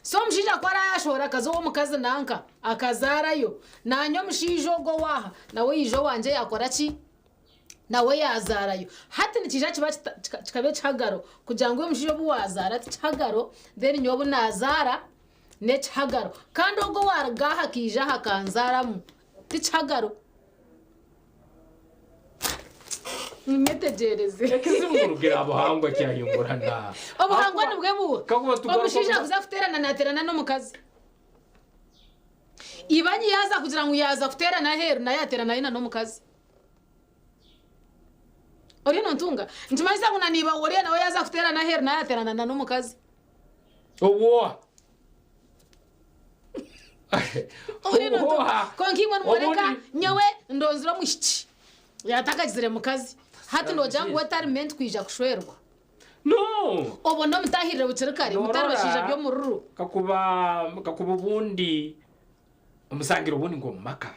So omushaija ku arayashohora akaza ow'omukazi nanka akazaarayo, naanye omushaija ogwo ow'aha nawe yaija owangye yaakora ki? Nawe yaazaarayo. Hati nikiija kiba kikaba ekihagaro kugira ngu iwe omushaija obu waazaara tikihagaro then nyowe obu naazaara n'ekihagaro. Kandi ogwo owaaruga aha akaija aha akanzaaramu tikihagaro. Munyetegyereze. Ekizibu kurugira aha buhangwa kyahingurana. Obuhangwa nibwe buha. Kakuba tugaruka Omushaija kuza kuteerana naateerana n'omukazi. Ibanyi yaaza kugira ngu yaaza kuteerana aheeru naye ateerana na n'omukazi. Oriyo nontunga? Nikimanyisa ngu na niiba oriya nawe yaaza kuteerana aheeru naye ateerana na n'omukazi. Obwoha. Kwonka imwe nimworeka nyowe ndonzire omwishiki yaatakagizire mukazi hati noogira ngu we tari meant kwija kushwerwa. No! Obwo n'omutahirire bukiri kare mutari bashaija by'omururu. Kakuba kakuba obundi omusangire obundi nk'omu maka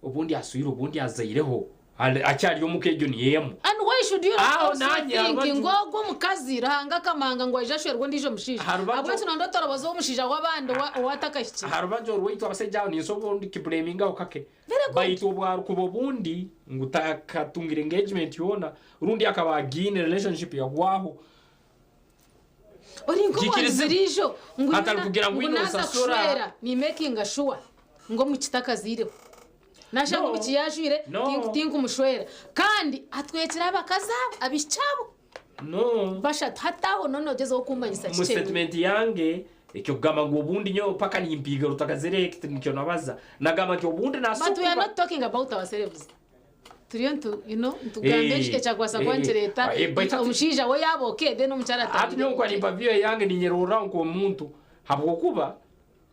obundi aswire obundi azaireho Akyari omuka egyo niyo emwe. And why should you not Aho also nanye think harubaju. ngu ogwo omukazi Ruhanga akamanga ngu aije ashwerwe ondiijo mushaija? Harubaju. Ahabw'enki nonda otoroboza omushaija w'abandi owa atakahikire? Harubaju orwaitu abasaija aho ninsobola obundi kibulemingaho kake. Very good. Baitu obu arikuba obundi ngu takatungire engagement yoona rundi akaba agiine relationship yahwaho. Ori nk'owanzire ijo ngu Hatari kugira ngu ngu oine naaza osasura. kushwera ni makinga sure ngu omwishiki takazaireho. Nashanga No. omwishiki yaajwaire No. tinkumushwera. Kandi atwekire abakazi abo, abaishiki abo No. bashatu. Hati aho noona ogyezeho kummanyisa Omu kiki statement yange. Eky'okugamba ngu obundi nyowe paka nimpiiga rutakazire eki tinikyo nabaza. Nagamba nti obundi But we are nasukuba. not talking about ourselves. Turiyo nitu, you know, nitugamba eki ekyakubaasa kuba nikireeta Baitu hati- omushaija we yaaba okay then omukyara Hati atandike nyowe nkuba okay. nimpa view eyange ninyerorraho nk'omuntu habwokuba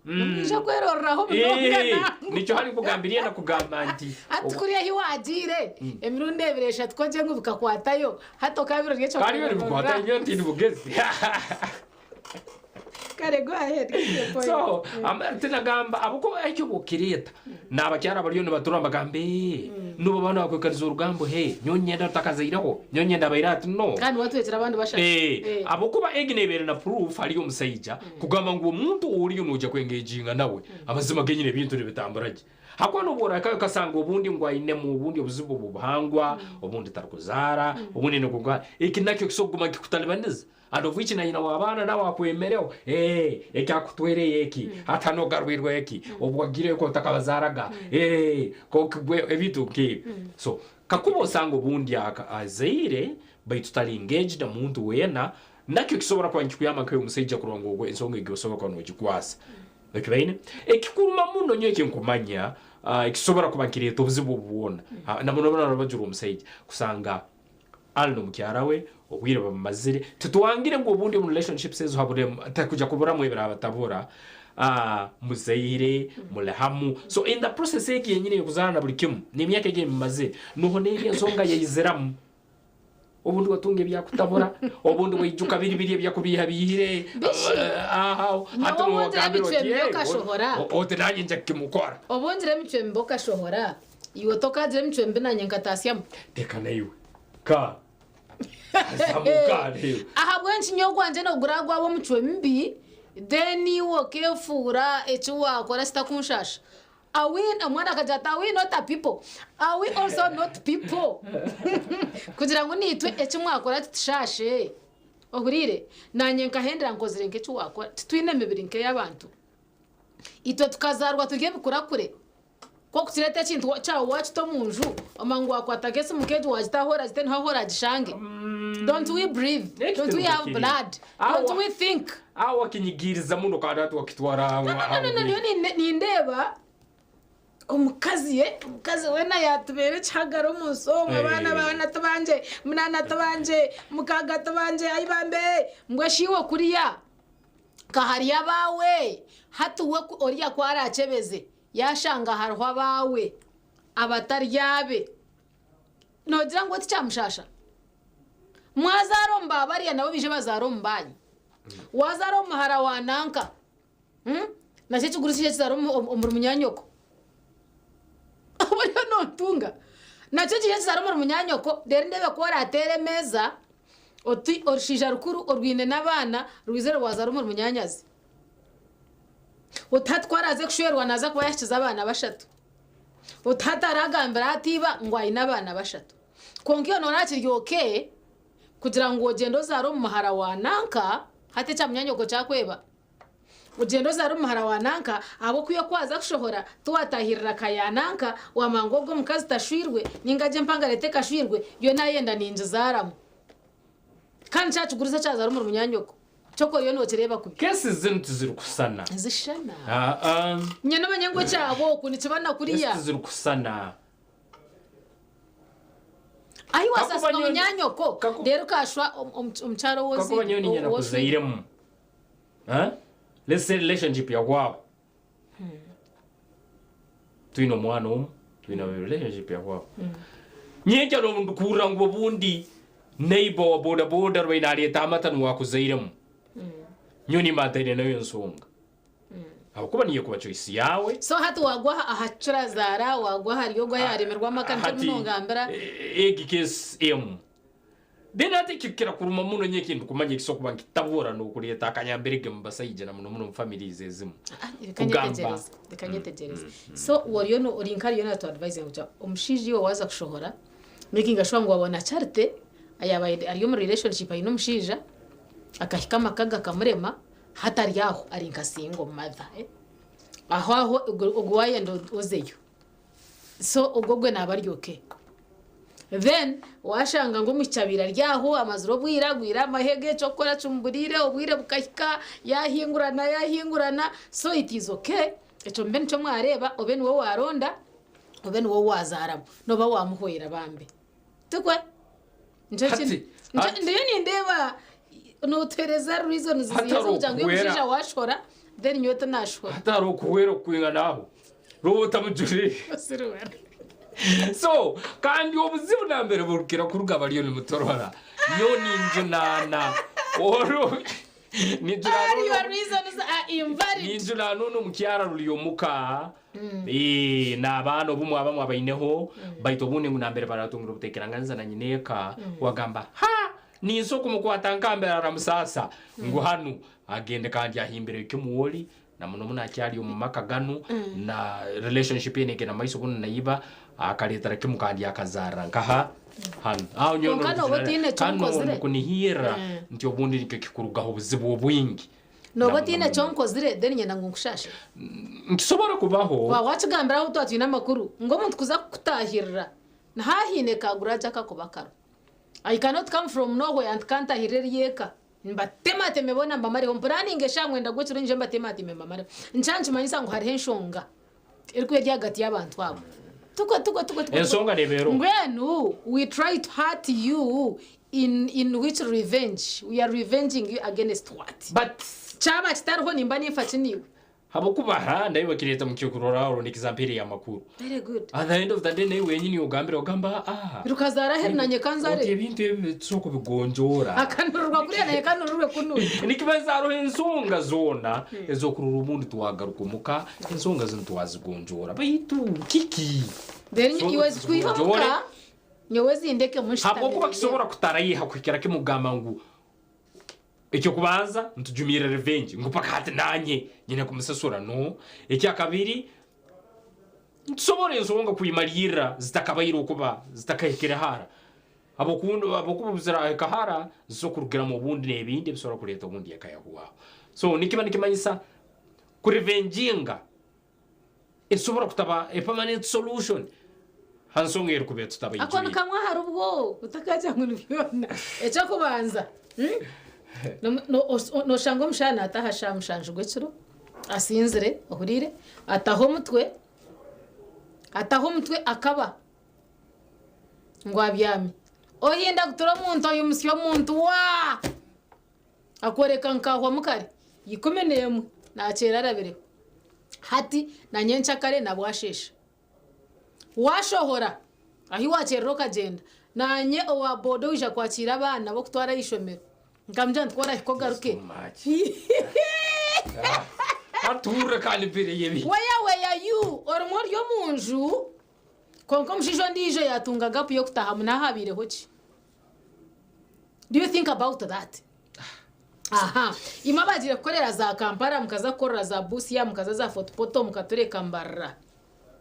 Nomwija kwerorraho munonga nangwa. Nikyo hari nkugambiriye nakugamba nti Hati kuriya ahi waagiire emirundi ebiri eshatu ku ogye ngu bikakwatayo hati okaabire ori kariyo nibikwata eky'okwerorra. nyowe tindi mugezi. Kare go ahead get your point. So tinagamba ahabwokuba ekyo bwokireeta n'abakyara bariyo nibatura nibagamba ee nubo bana bakwikariza orugambo he nyowe nyenda tutakazaireho nyowe nyenda abaire ati no. Kandi watwetera abandi bashatu. Ahabwokuba egi nebeera na proof hariyo omusaija kugamba ngu omuntu ou oriyo noija kwengeginga nawe amazima genyini ebintu nibitambura gye. Ahakuba n'obu orahikayo okasanga obundi ngu ainemu obundi obuzibu obw'obuhangwa, obundi tarikuzaara, obundi niguga, eki nakyo kisobola kuguma nikikutalibaniza. And of which na nyina w'abaana nawe akwemereho, ee, eki akutwereyo eki, hati hanu ogarwirwe eki, obu wagiireyo ka otakabazaaraga, ee, ka okigwe, ebintu nk'ebyo. So, kakuba osanga obundi aka azaire baitu tari engaged na muntu weena, nakyo kisobora kuba nikikuyamba nkaiwe omusaija kurora ngu ogwo ensonga egi osobora kuba nogikwasa. Okibaine? Ekikuruma muno nyowe eki nkumanya, ekisobora kuba nikireeta obuzibu obu bwona, na muno muno aha rubaju rw'omusaija, kusanga Ali n'omukyara we obwire bamumazire. Titwangire ngu obundi omu relationships ezo haburemu takuja kuburamu ebirabatabura. Muzaire, muri hamu. So in the process egi yenyini ey'okuzaara na buri kimu, n'emyaka egi ei mumazire, nuho n'egi ensonga yaiziramu. Obundi watunga ebyakutabura, obundi waijuka biri biri ebyakubiihabiihire, Bishi, aho, hati nyowe obungira nogambira emicwe oti, mibi "Hey, okashohora. oti nanye nja kukimukora. Obungira emicwe mibi okashohora, Iwe tokaagira emicwe mibi naanye nkataasyamu? Teka naiwe ka azamuka naiwe. Ahabw'enki nyowe ogwangye nogura gwaba omucwe mubi then iwe okeefuura eki waakora kitakunshaasha? Are we, omwana akagira ati are we not a people? Are we also not people? Kugira ngu naitwe eki mwakora kitushaashe? Ohuriire? Naanye nkahendera nkozire nk'eki waakora. Titwine mibiri nk'ey'abantu. Itwe tukazaarwa turi ebikurakure. Ku okukireeta ekintu kyawe waakita omu nju, omanya ngu waakwata nk'esimu nk'egi waagita ahu oragite niho ahu oraagishange. Don't we breathe? Don't we have blood? Don't we think? Aho wakinyigiiriza muno kandi hati wakitwara aho. No, no, no, no, nyowe nindeeba omukazi ye, omukazi weena yaatubeera ekihagaro omu nsi omu, abaana baana tibangye, munaana tibangye, mukaaga tibangye, ai bambe, mbwenu shi iwe kuriya Nka hariyo abaawe, hati we ku oriya ku araakyebeze, yaashanga hariho abaawe abatari abe, noogira ngu we tikyamushaasha? Mwazaara omu ba bariya nabo baije bazaare omu baanyu. Waazaara omu muhara wa nanka, nakyo ekiguru kiije kizaare omuri munyaanyoko. Oriyo noontunga. Nakyo kiije kizaare omuri munyaanyoko, reero ndeebe ku oraateere emeeza Oti orushaija rukuru orwine n'abaana rwizire rwazaara omuri munyaanyazi. Oti hati ku araaze kushwerwa naaza kuba yaahikize abaana bashatu. Oti hati aragambira ata iba ngu aine abaana bashatu. Kwonka iwe nooreba kiri okay kugira ngu ogyende ozaare omu muhara wa nanka hati ekya munyaanyoko kyakweba. Ogyende ozaare omu muhara wa nanka ahabw'okuba iwe ku waaza kushohora tiwataahirira ka ya nanka waamanya ngu ogwo omukazi tashwirwe nainga gye empangare tekashwirwe yo naayenda ningizaaramu. Kandi kyakiguriza kyazaara omuri munyaanyoko kyonka oriyo nookireeba kubi. Cases zinu tizirikusana. Tizishushana. Aa. Nyine omanye ngu ekyabo oku nikiba na kuriya. Cases tizirikusana. Ahi wasaasibwa munyaanyoko reero okashwa omukyara ou Kakuba nyowe niinye oziire. nakuzairemu. Huh? Let's say relationship yahwaho. Twine omwana omwe, twine relationship yahwaho. Nyenkya n'obu ndikuhurira ngu obundi neighbor wa boda boda rubaire nareeta amata niwe akuzairemu. Nyowe nimba ntaine nayo ensonga. Ahabw'okuba niyo ekuba choice yaawe. So hati wagwa aha kirazaara, wagwa ahari ogwo ayaaremirwe amaka nikyo Hati orimu nongambira. egi case emu. Then hati ekikukira kuruma muno nyowe eki ndikumanya ekisobora kuba nikitabura n'okureeta akanyambirege omu basaija na muno muno omu families ezimu. Reka Kugamba nyetegyereze, reka nyetegyereze. So oriyo no- ori nka ariyo naatu advisinga kugira omushaija iwe waaza kushohora, making sure ngu wabona Charity ayaaba ari omu relationship aine omushaija, akahika amaka gakamurema, hati ari aho ari nka single mother. Aho aho ogwo waayenda ozeyo. So ogwo gwe naaba ari okay. Then waashanga ngu omwishiki abaire ari aho amazire obwire agwire aha mahega eky'okukora kimuburiire obwire bukahika yaahingurana yaahingurana so it is okay ekyo mube nikyo mwareeba obe niwe waaronda obe niwe waazaaramu nooba waamuhwera bambi. Tikwe? Nikyo Hati- kinu. Nikyo- hati- Ndiyo nindeeba nootuheereza reasons Hati ziriyo ez'okugira ngu hariho omushaija waashohora then nyowe tinaashohora. Hati hariho okuhwera okukwingana aho roba otamujurire. So kandi obuzibu nambere burukira kuruga bariyo nimutorora nyowe ninjunaana oru ninjunaana All your reasons are invalid. ninjunaana onu omukyara ruri omuka Eh, n'abaana obumwe abamwe abaineho baitu obundi ngu nambere baratungira obutekeranganiza na nyina eka wagamba ha ninsa okumukwata nkambere aramusaasa ngu hanu agende kandi ahimbire kimwoli na muno muno akyali omu maka ganu na relationship ye negenda mumaiso bunu naiba akaretera kimu kandi akazarra nkaha hanu aho nyowe Kwonka nooba otaine eki kandi omukozire. nokunihirra nti obundi nikyo kikurugaho obuzibu obwingi Nooba otaine eki onkozire then nyenda ngu nkushaashe. Nikisobora kubaho. Waaba wakigambira ahu twaba twine amakuru ngu omuntu kuza kukutaahirira nihahaine ka grudge akakuba kariho. I cannot come from nowhere nti kantahirire eri eka mbatemateme boona mbamareho mpuraninge eshaaha mwenda gw'ekiro nyije mbatemateme mbamareho. Nikyo nikimanyisa ngu hariho enshonga erikuba eri ahagati y'abantu abo. Tukwe tukwe tukwe tukwe. Ensonga neeba eriho. Mbwenu we try to hurt you in in which revenge? We are revenging you against what? But Kyaba kitariho nimba ninfa ki naiwe? Habwokuba ha naiwe kireeta omu kyokurorraho rundi example ey'amakuru. Very good. At the end of the day naiwe wenyini ogambire ogamba ah Rukazaara aheeru nanye oti kanzaare. ebintu ebi tusobora kubigonjoora. Akanururwa kuriya nanye kanururwe kunuya. Nikibaza haroho ensonga zoona ez'okurora obundi twagaruka omuka ensonga zinu twazigonjoora baitu kiki? Then Tusobora iwe zikwiha tuzigonjoore omuka nyowe zindekemu habwokuba nshutamire. kisobora kutaraiha kuhikira kimu kugamba ngu Eky'okubanza, nitujumirra revenge ngu paka hati nanye nyine kumusasura? No. Ekyakabiri, nitusobora ensonga kwimalirra zitakabaire okuba zitakahikire hara habwokuba obu zirahika hara zisobora kurugiramu obundi n'ebindi ebisobora kuleeta obundi ekayahuwaho. So nikiba nikimanyisa kurevenjinga esobora kutaba a permanent solution ha nsonga erukuba Ako etutabaijwire. ni kamwe ahari bwo otakagira ngu ni byona. Eky'okubanza, noshanga omushaija naataaha shaaha mushanju gw'ekiro asinzire, ohuriire, ataho omutwe, ataho omutwe akaba ngu abyami. Ohinda kutura omuntu oimutsya omuntu waa! Akooreka nkaahwamu kare 11 naakyera arabireho. Hati na nyenkyakare na bwasheesha. Waashohora ahi waakyerera okagyenda, naanye owa boda oija kwakiira abaana b'okutwara aha ishomero nkamugira nti ku orahika ogaruke. Atuurre kandi mbere y'ebi. Weya weya you orimu ori omu nju kwonka omushaija ondiijo yaatunga gapu y'okutaahamu naho habaireho ki? Do you think about that? Aha. Imwe abagiire kukorera za Kampala, mukaza kukorera za Busia, mukaza za Fort Portal, mukatureka Mbarara.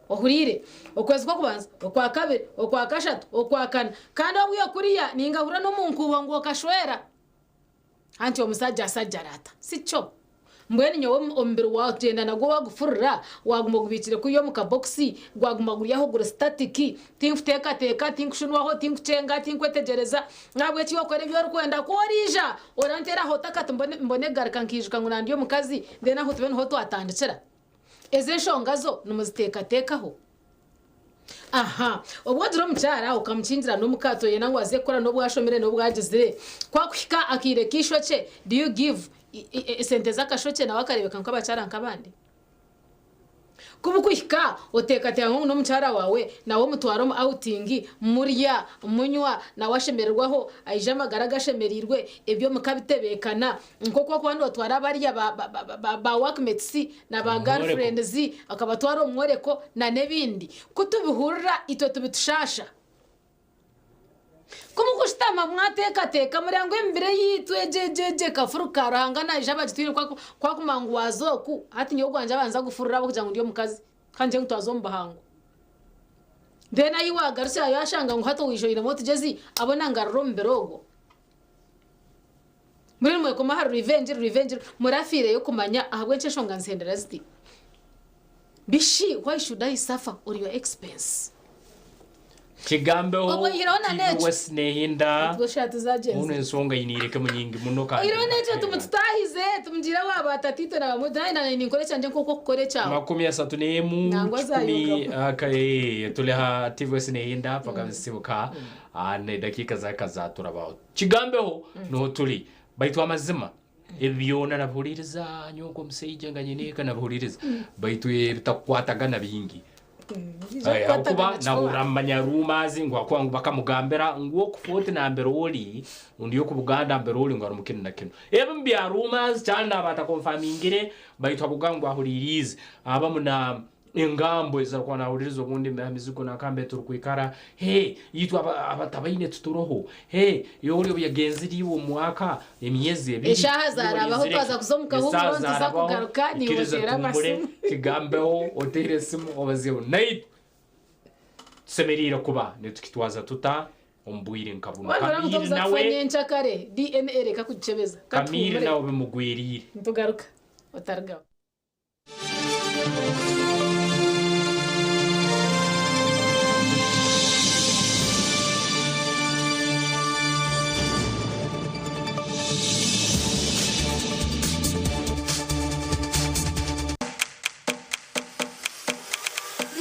Ohuriire? Okwezi kw'okubanza, okwakabiri, okwakashatu, okwakana. Kandi obwiire kuriya ningahurira n'omu nkuubo ngu okashwera. Anti omusajja asajjara ata? Sikyo? Mbwenu nyowe omubiri wagyenda nagwo wagufurira, waguma ogubiikire kuriya omu kabokisi, gwaguma guri aho guri static, tinkuteekateeka, tinkushunwaho, tinkukyenga, tinkwetegyereza, nahabweki iwe kora ebi orikwenda. Ku oriija oranteera aho otakati mbone kugaruka nkaijuka ngu nandi omukazi, then aho tube niho twatandikira. Ezo enshonga zo nimuziteekateekaho? Aha, obu ogira omukyara okamukingira n'omuka toyenda ngu aze kukora n'obu ashomire n'obu agizire, ku akuhika akaire k'eishokye, do you give esente z'akashokye nawe akareebeka nk'abakyara nk'abandi? Ku bukuhika oteekateeka ngu n'omukyara waawe nawe omutware omu outing, murya, munywa, nawe ashemererwaho, aija amagara gashemereirwe, eby'omuka bitebeekana, Nk'oku orikuba nootwara bariya ba workmates na ba girlfriends okabatwara omu mworeko n'ebindi. Ku tubihurira itwe tibitushasha. Ku murikushutama mwateekateeka mureeba ngu emibiri eyaitu egye egye egye ekafuruka Ruhanga naija abagitwire ku akumanya ngu waaza oku, hati nyowe ogwangye abanza gufurura ahabw'okugira ngu ndi omukazi kandi ngye ngu twaza omu buhangwa. Then ahi waagarukira yaashanga ngu hati owaija oinemu otugyezi abona ngarura omubiri ogwo. Mbwenu mwekoma ahari revenge, revenge, murafiireyo kumanya ahabw'enki enshonga nizihendera ziti? Bishi why should I suffer on your expense? Kigambeho Obwo oyihireho na TV n'ekyo. West nehinda Ubwo shati ono zagenze. ensonga yiniireke munyingi muno kandi Oyihireho n'ekyo tumututahize tumugire wa batatitwe na bamwe naye nanye ninkora ekyangye nk'oku okukora ekyawe. 31 Nangwa kikumi zayogamu. tuli ha TV West nehinda paka bisibuka ne dakika zaka zaturabaho kigambeho niho tuli baitu amazima ebi byona nabihuririza nyonka omusaija nga nyineeka nabihuririza baitu ebitakukwatagana bingi. Ahakuba nahurra mumanya rumors ngu akuba ngu bakamugambira ngu okufa oti nambere ori undi oku Buganda mbere ori ngu harimu kinu na kinu ebimu bya rumors kyali naaba atakonfamingire baitu abuga ngu ahuririize abamu na engambo ezarikuba nahuririza obundi aha mizigo nakambe turikwikara he itwe abatabaine tuturoho he ori obu yagenzire iwe omwaka emyezi ebiri Eshaaha zarabaho, iwe twaza kuza omu kahuumuro, Eshaaha nituza zarabaho, kugaruka, niiwe ikiriza oteere tuhuumure, amasimu. kigambeho oteere esimu obazeho naitwe tusemeriire kuba nitukitwaza tuta omu bwire nka buno. Wabura Kamiri mutoza kufa nawe nyencakare DNA reka kugicebeza. Kamiri Katuhuumure. nawe bimugwiriire. Nitugaruka otarugaho.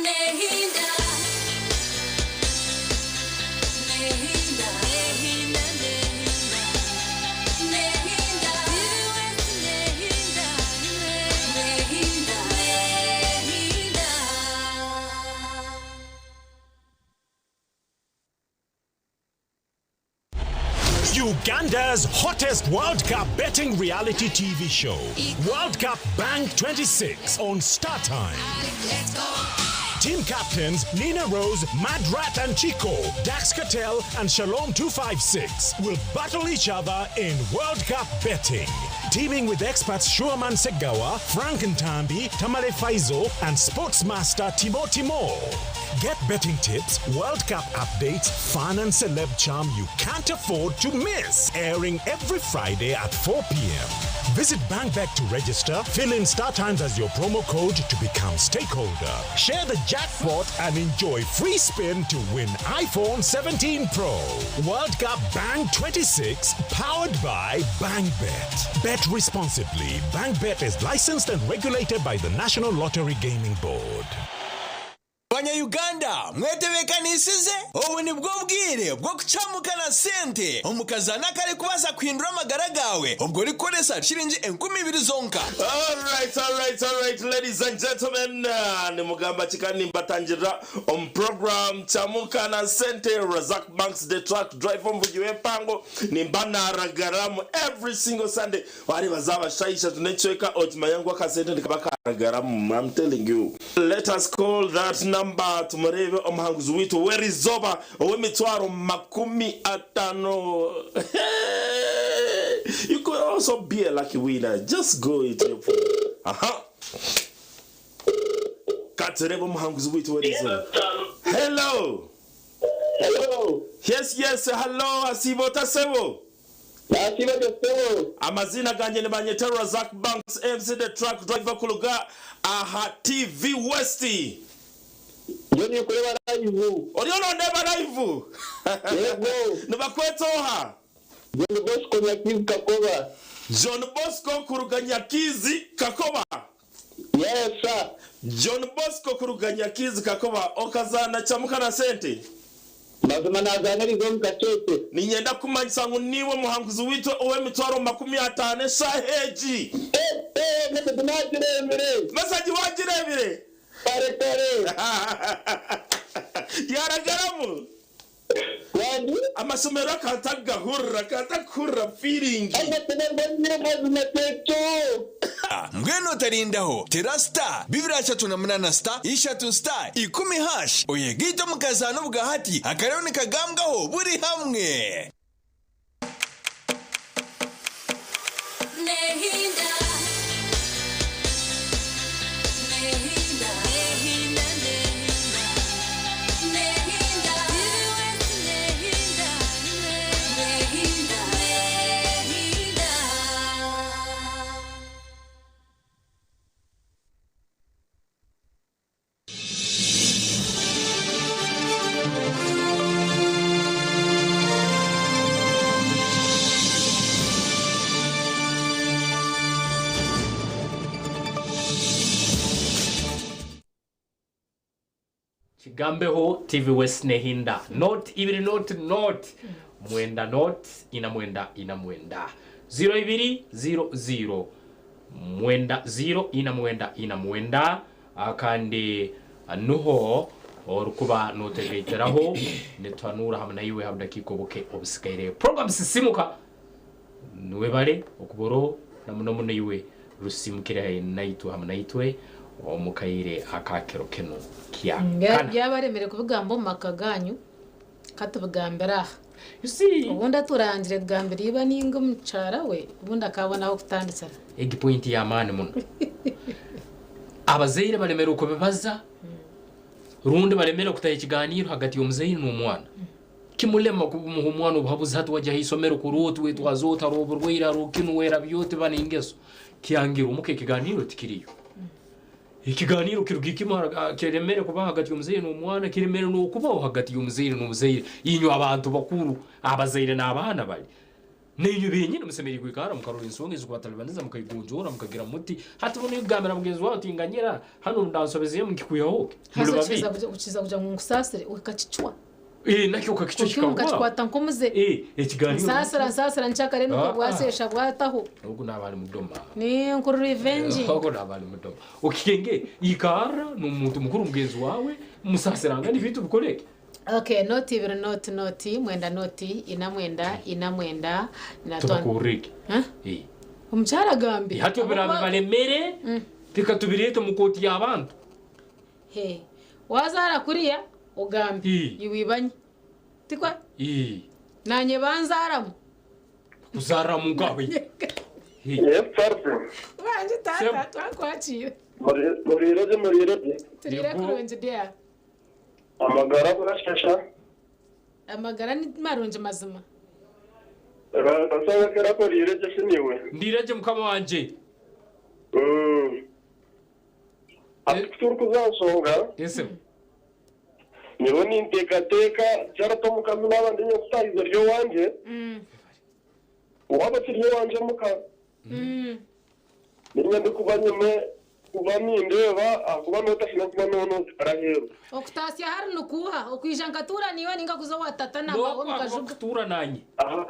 Nehinda, nehinda, nehinda, nehinda, nehinda, nehinda, nehinda. Uganda's hottest World Cup betting reality TV show, World Cup Bank 26 on Star Time. Let's go. Team captains Nina Rose, Mad Rat and Chico, Dax Cattell and Shalom 256 will battle each other in World Cup betting. Teaming with experts Shuaman Segawa, Frank Ntambi, Tamale Faizo, and sportsmaster Timo Timo. Get betting tips, World Cup updates, fun and celeb charm you can't afford to miss. Airing every Friday at 4 p.m. Visit BankBet to register, fill in Star Times as your promo code to become stakeholder. Share the jackpot and enjoy free spin to win iPhone 17 Pro. World Cup Bank 26, powered by BankBet. Bet responsibly. BankBet is licensed and regulated by the National Lottery Gaming Board. Banyayuganda mwetebekanisize obu nibwo bwire bwo kucamuka na sente omukazana kari kubaasa kuhindura amagara gawe obwo orikukoresa shiringi 2000 zonka. Alright, alright, alright, ladies and gentlemen, nimugamba kikani mbatangira on program Chamuka na Sente Razak Banks the truck driver mvugi w'empango nimba naragaramu every single Sunday wari bazaba shaisha tunechweka otimanya ngu akasente nikaba karagaramu. I'm telling you, let us call that number tumurebe omuhanguzi witu werizoba ow'emitwaro 50. You could also be a lucky winner. Just go into your phone. Aha. Katurebe omuhanguzi witu werizoba. Hello. Hello. Yes, yes, hello, asibo tasebo. Amazina ganje ni banyeta Razak Banks MC the truck driver kuluga aha TV West. Joni kureba live. Oriona ndeba live. Yego. Nibakwetoha. John Bosco Nyakizi Kakoba. John Bosco kuruga Nyakizi Kakoba. Yes sir. John Bosco kuruga Nyakizi Kakoba okazana chamuka na sente. Mazima nazana rizo mukachete. Ninyenda kumanyisa ngu niwe muhanguzi witwe ow'emitwaro 50 shaheji. Message nagirebire. Message wagirebire. Kare kare. Yaragaramu. Amasomero akantagahurra kantakurra feeling. Mbwenu otarindaho tera star 238 star 3 star 10 hash oyegite omukazano bwahati akarero nikagambwaho buri hamwe. Nehinda, nehinda, nehinda, nehinda, nehinda, nehinda, nehinda. Kigambeho TV West Nehinda. Not ibiri not not. Mwenda not ina mwenda ina mwenda. 0 ibiri 0 0. Mwenda 0 ina mwenda ina mwenda. Kandi nuho orukuba notegeiteraho nitwanura hamwe naiwe hamwe dakika obuke obusigaire. Program sisimuka niwebale okuboro na muno muno iwe rusimukire naitwe hamwe naitwe omukaire akakero keno kya kana. Byabaremere kubigamba omu maka ganyu katubigambira aha. Ubundi aturangire kugambira iba ninga omukyara we ubundi akabona aho kutandikira. Egi point y'amaani muno. Abazaire baremere okubibaza rundi baremere okutaha ekiganiro hagati y'omuzaire n'omwana. Kimulema kumuha omwana obuhabuzi hati wajya ahaisomero kuruoti wetwaza ota hariho oburwaire hariho kinu werabya oti bana engeso. Kyangira omuka ekiganiro tikiriyo. Ekiganiro kiruga ikima kiremere kuba hagati y'omuzaire n'omwana, kiremere n'okubaho hagati y'omuzaire n'omuzaire. Inywe abantu bakuru abazaire n'abaana bari. N'inywe benyine musemerire kwikara mukarora ensonga ezikubatalibaniza mukayigonjoora mukagira muti hati buno kugambira mugenzi wawe uti nganyira hano ndansobezeyo mukikwihaho. Muri Haza babiri. ukiza kugira ngu nkusasire ukakicwa. Nakyo ukakicwa Kuko kikagwa. ukakikwata nk'omuze. Ekiganiro. Nsasira nsasira nkyakare nuko Ah, ah. bwasesha bwataho. Ogu n'abali mudoma. Ni nkuru revenge. Ogu n'abali mudoma. Okikenge ikara n'omuntu mukuru mugenzi wawe musasiranga n'ebintu bikoreke. Okay, noti ibiri noti noti mwenda noti ina mwenda ina mwenda na Tubakurike. Huh? Omukyara agambe. Hati obirabe balemere tikatubirete mu kooti y'abantu. He. Wazaara kuriya ogambe iwibanye. Tikwa nanye banzaaramu. Kuzara mugawe. Yes, Sarpe. Wanje tata twakwakira. Murireje murireje. Turire kurungi dia. Amagara kurashasha. Amagara ni marungi mazima. Rasanga kera ko rireje siniwe. Ndireje mukama wanje. Ati kuzansonga. Yes. Niho ninteekateeka kyarata omukazi n'abandi nyakutahiza ryo wanje. Waba kiri wanje muka. Nimwe ndikuba nyine kuba nindeeba akuba notashina kuba nono araheru. Okutasya hari nukuha okwija nkatura niwe ninga kuza watata na mawe mukajuga. Kutura nanye. Aha.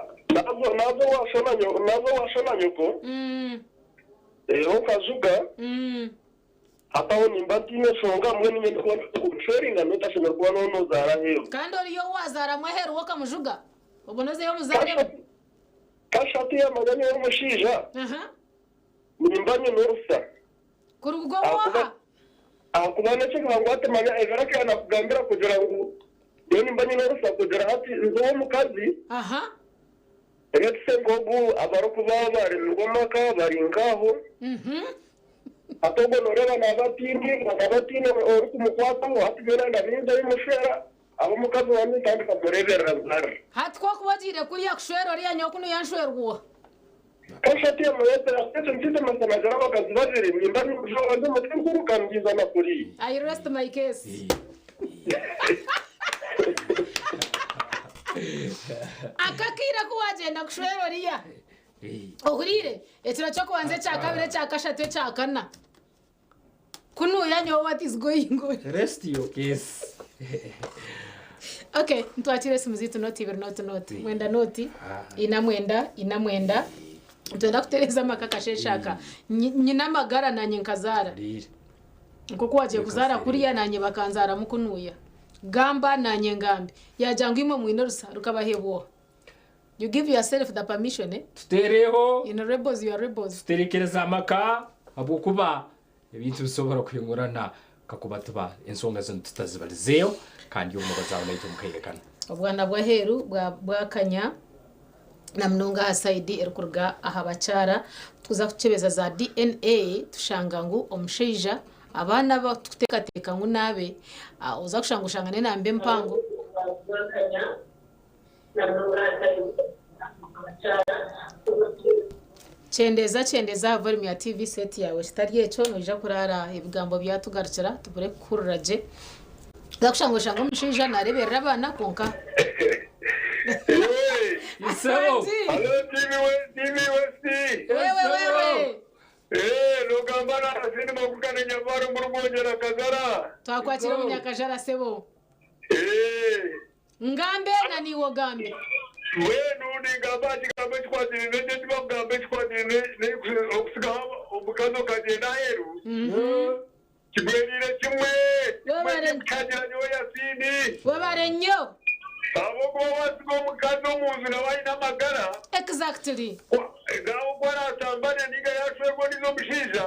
Nazo washona nyoko nazo washona nyoko. Rero kajuga. Hataho nimba ntine shonga mwe ninye ndikuba nshoringa notashina kuba nono zaraheru. Kandi oriyo wazara mwaheru wakamujuga. Obonozeyo muzare. Kashati y'amaganya y'omushaija. Aha. Nimba nyine orusa. Kurugo waha. Akuba nekyo ngu atemanya egaraka yanakugambira kugira ngu yo nimba nyine orusa kugira hati nzi omukazi. Aha. Retse ngogu abarukuba baremirwa amaka bari nkaho. Atogo noreba nabatindi nabatindi orikumukwataho hati byona ndabinza bimushwera abo mukazi wanjye kandi kamureberera zara. Hati ko kubagiire kuriya kushwera oriya nyokunu yanshwerwa. Kashati y'amuyetera twese mfite amasamagara abakazi babiri nimba nshobora umutwe nkuruka mbizana kuri. I rest my case. Akakira ko wagenda kushwera oriya. Ohurire ekiro kyo kubanza ekya kabiri ekya kashatu ekya kana. Kunuya nyowe what is going on. Rest your case. Okay, ntwakire esimu zitu noti ibiri noti noti. Mwenda noti ina mwenda ina mwenda. Twenda kutereza amaka kasheshaka. Nyina amagara nanye nkazara. Nkuko wagiye kuzara kuriya nanye bakanzara mukunuya. Gamba nanye ngambe. Yajangu imwe mwine rusa rukabahebwa. You give yourself the permission eh? Tutereho. You know rebels, you are rebels. Tuterekereza amaka abukuba ebintu bisobora kuyungurana kakuba tuba ensonga zino tutazibalizeyo kandi omubazaabo naitwe mukairekana. Obwana bwaheru bwakanya na munonga aha saidi erikuruga aha bakyara tuza kukyebeza za DNA tushanga ngu omushaija abaana batukuteekateeka ngu naabe oza kushanga oshanga n'enamba empango. Kyendeza kyendeza volume ya TV set yawe kitari ekyo noija kurara ebigambo byatugarukira tubure kukurura gye. Oza kushanga oshanga omushaija nareberera abaana konka. Isebo. Hello TV West TV West. Wewe wewe. Lugamba na sindi makukana Nyabaro Murugonyera Kazara. Twakwakira omunyakajara sebo. Ngambe na niiwe ogambe. Mbwenu ningamba aha kigambo ekikwatiraine n'ekyo eki bakugamba ekikwatiraine n'okutsigaho omukazi okagyenda aheeru. Kigweriire kimwe. Webare. Kikagira nyowe Yasiini. Webare nnyo. Ahabw'okuba waatsiga omukazi omu nju nawe aine amagara. Exactly. Nawe ogu araashambane nainga yaashwerwa ondiijo omushaija,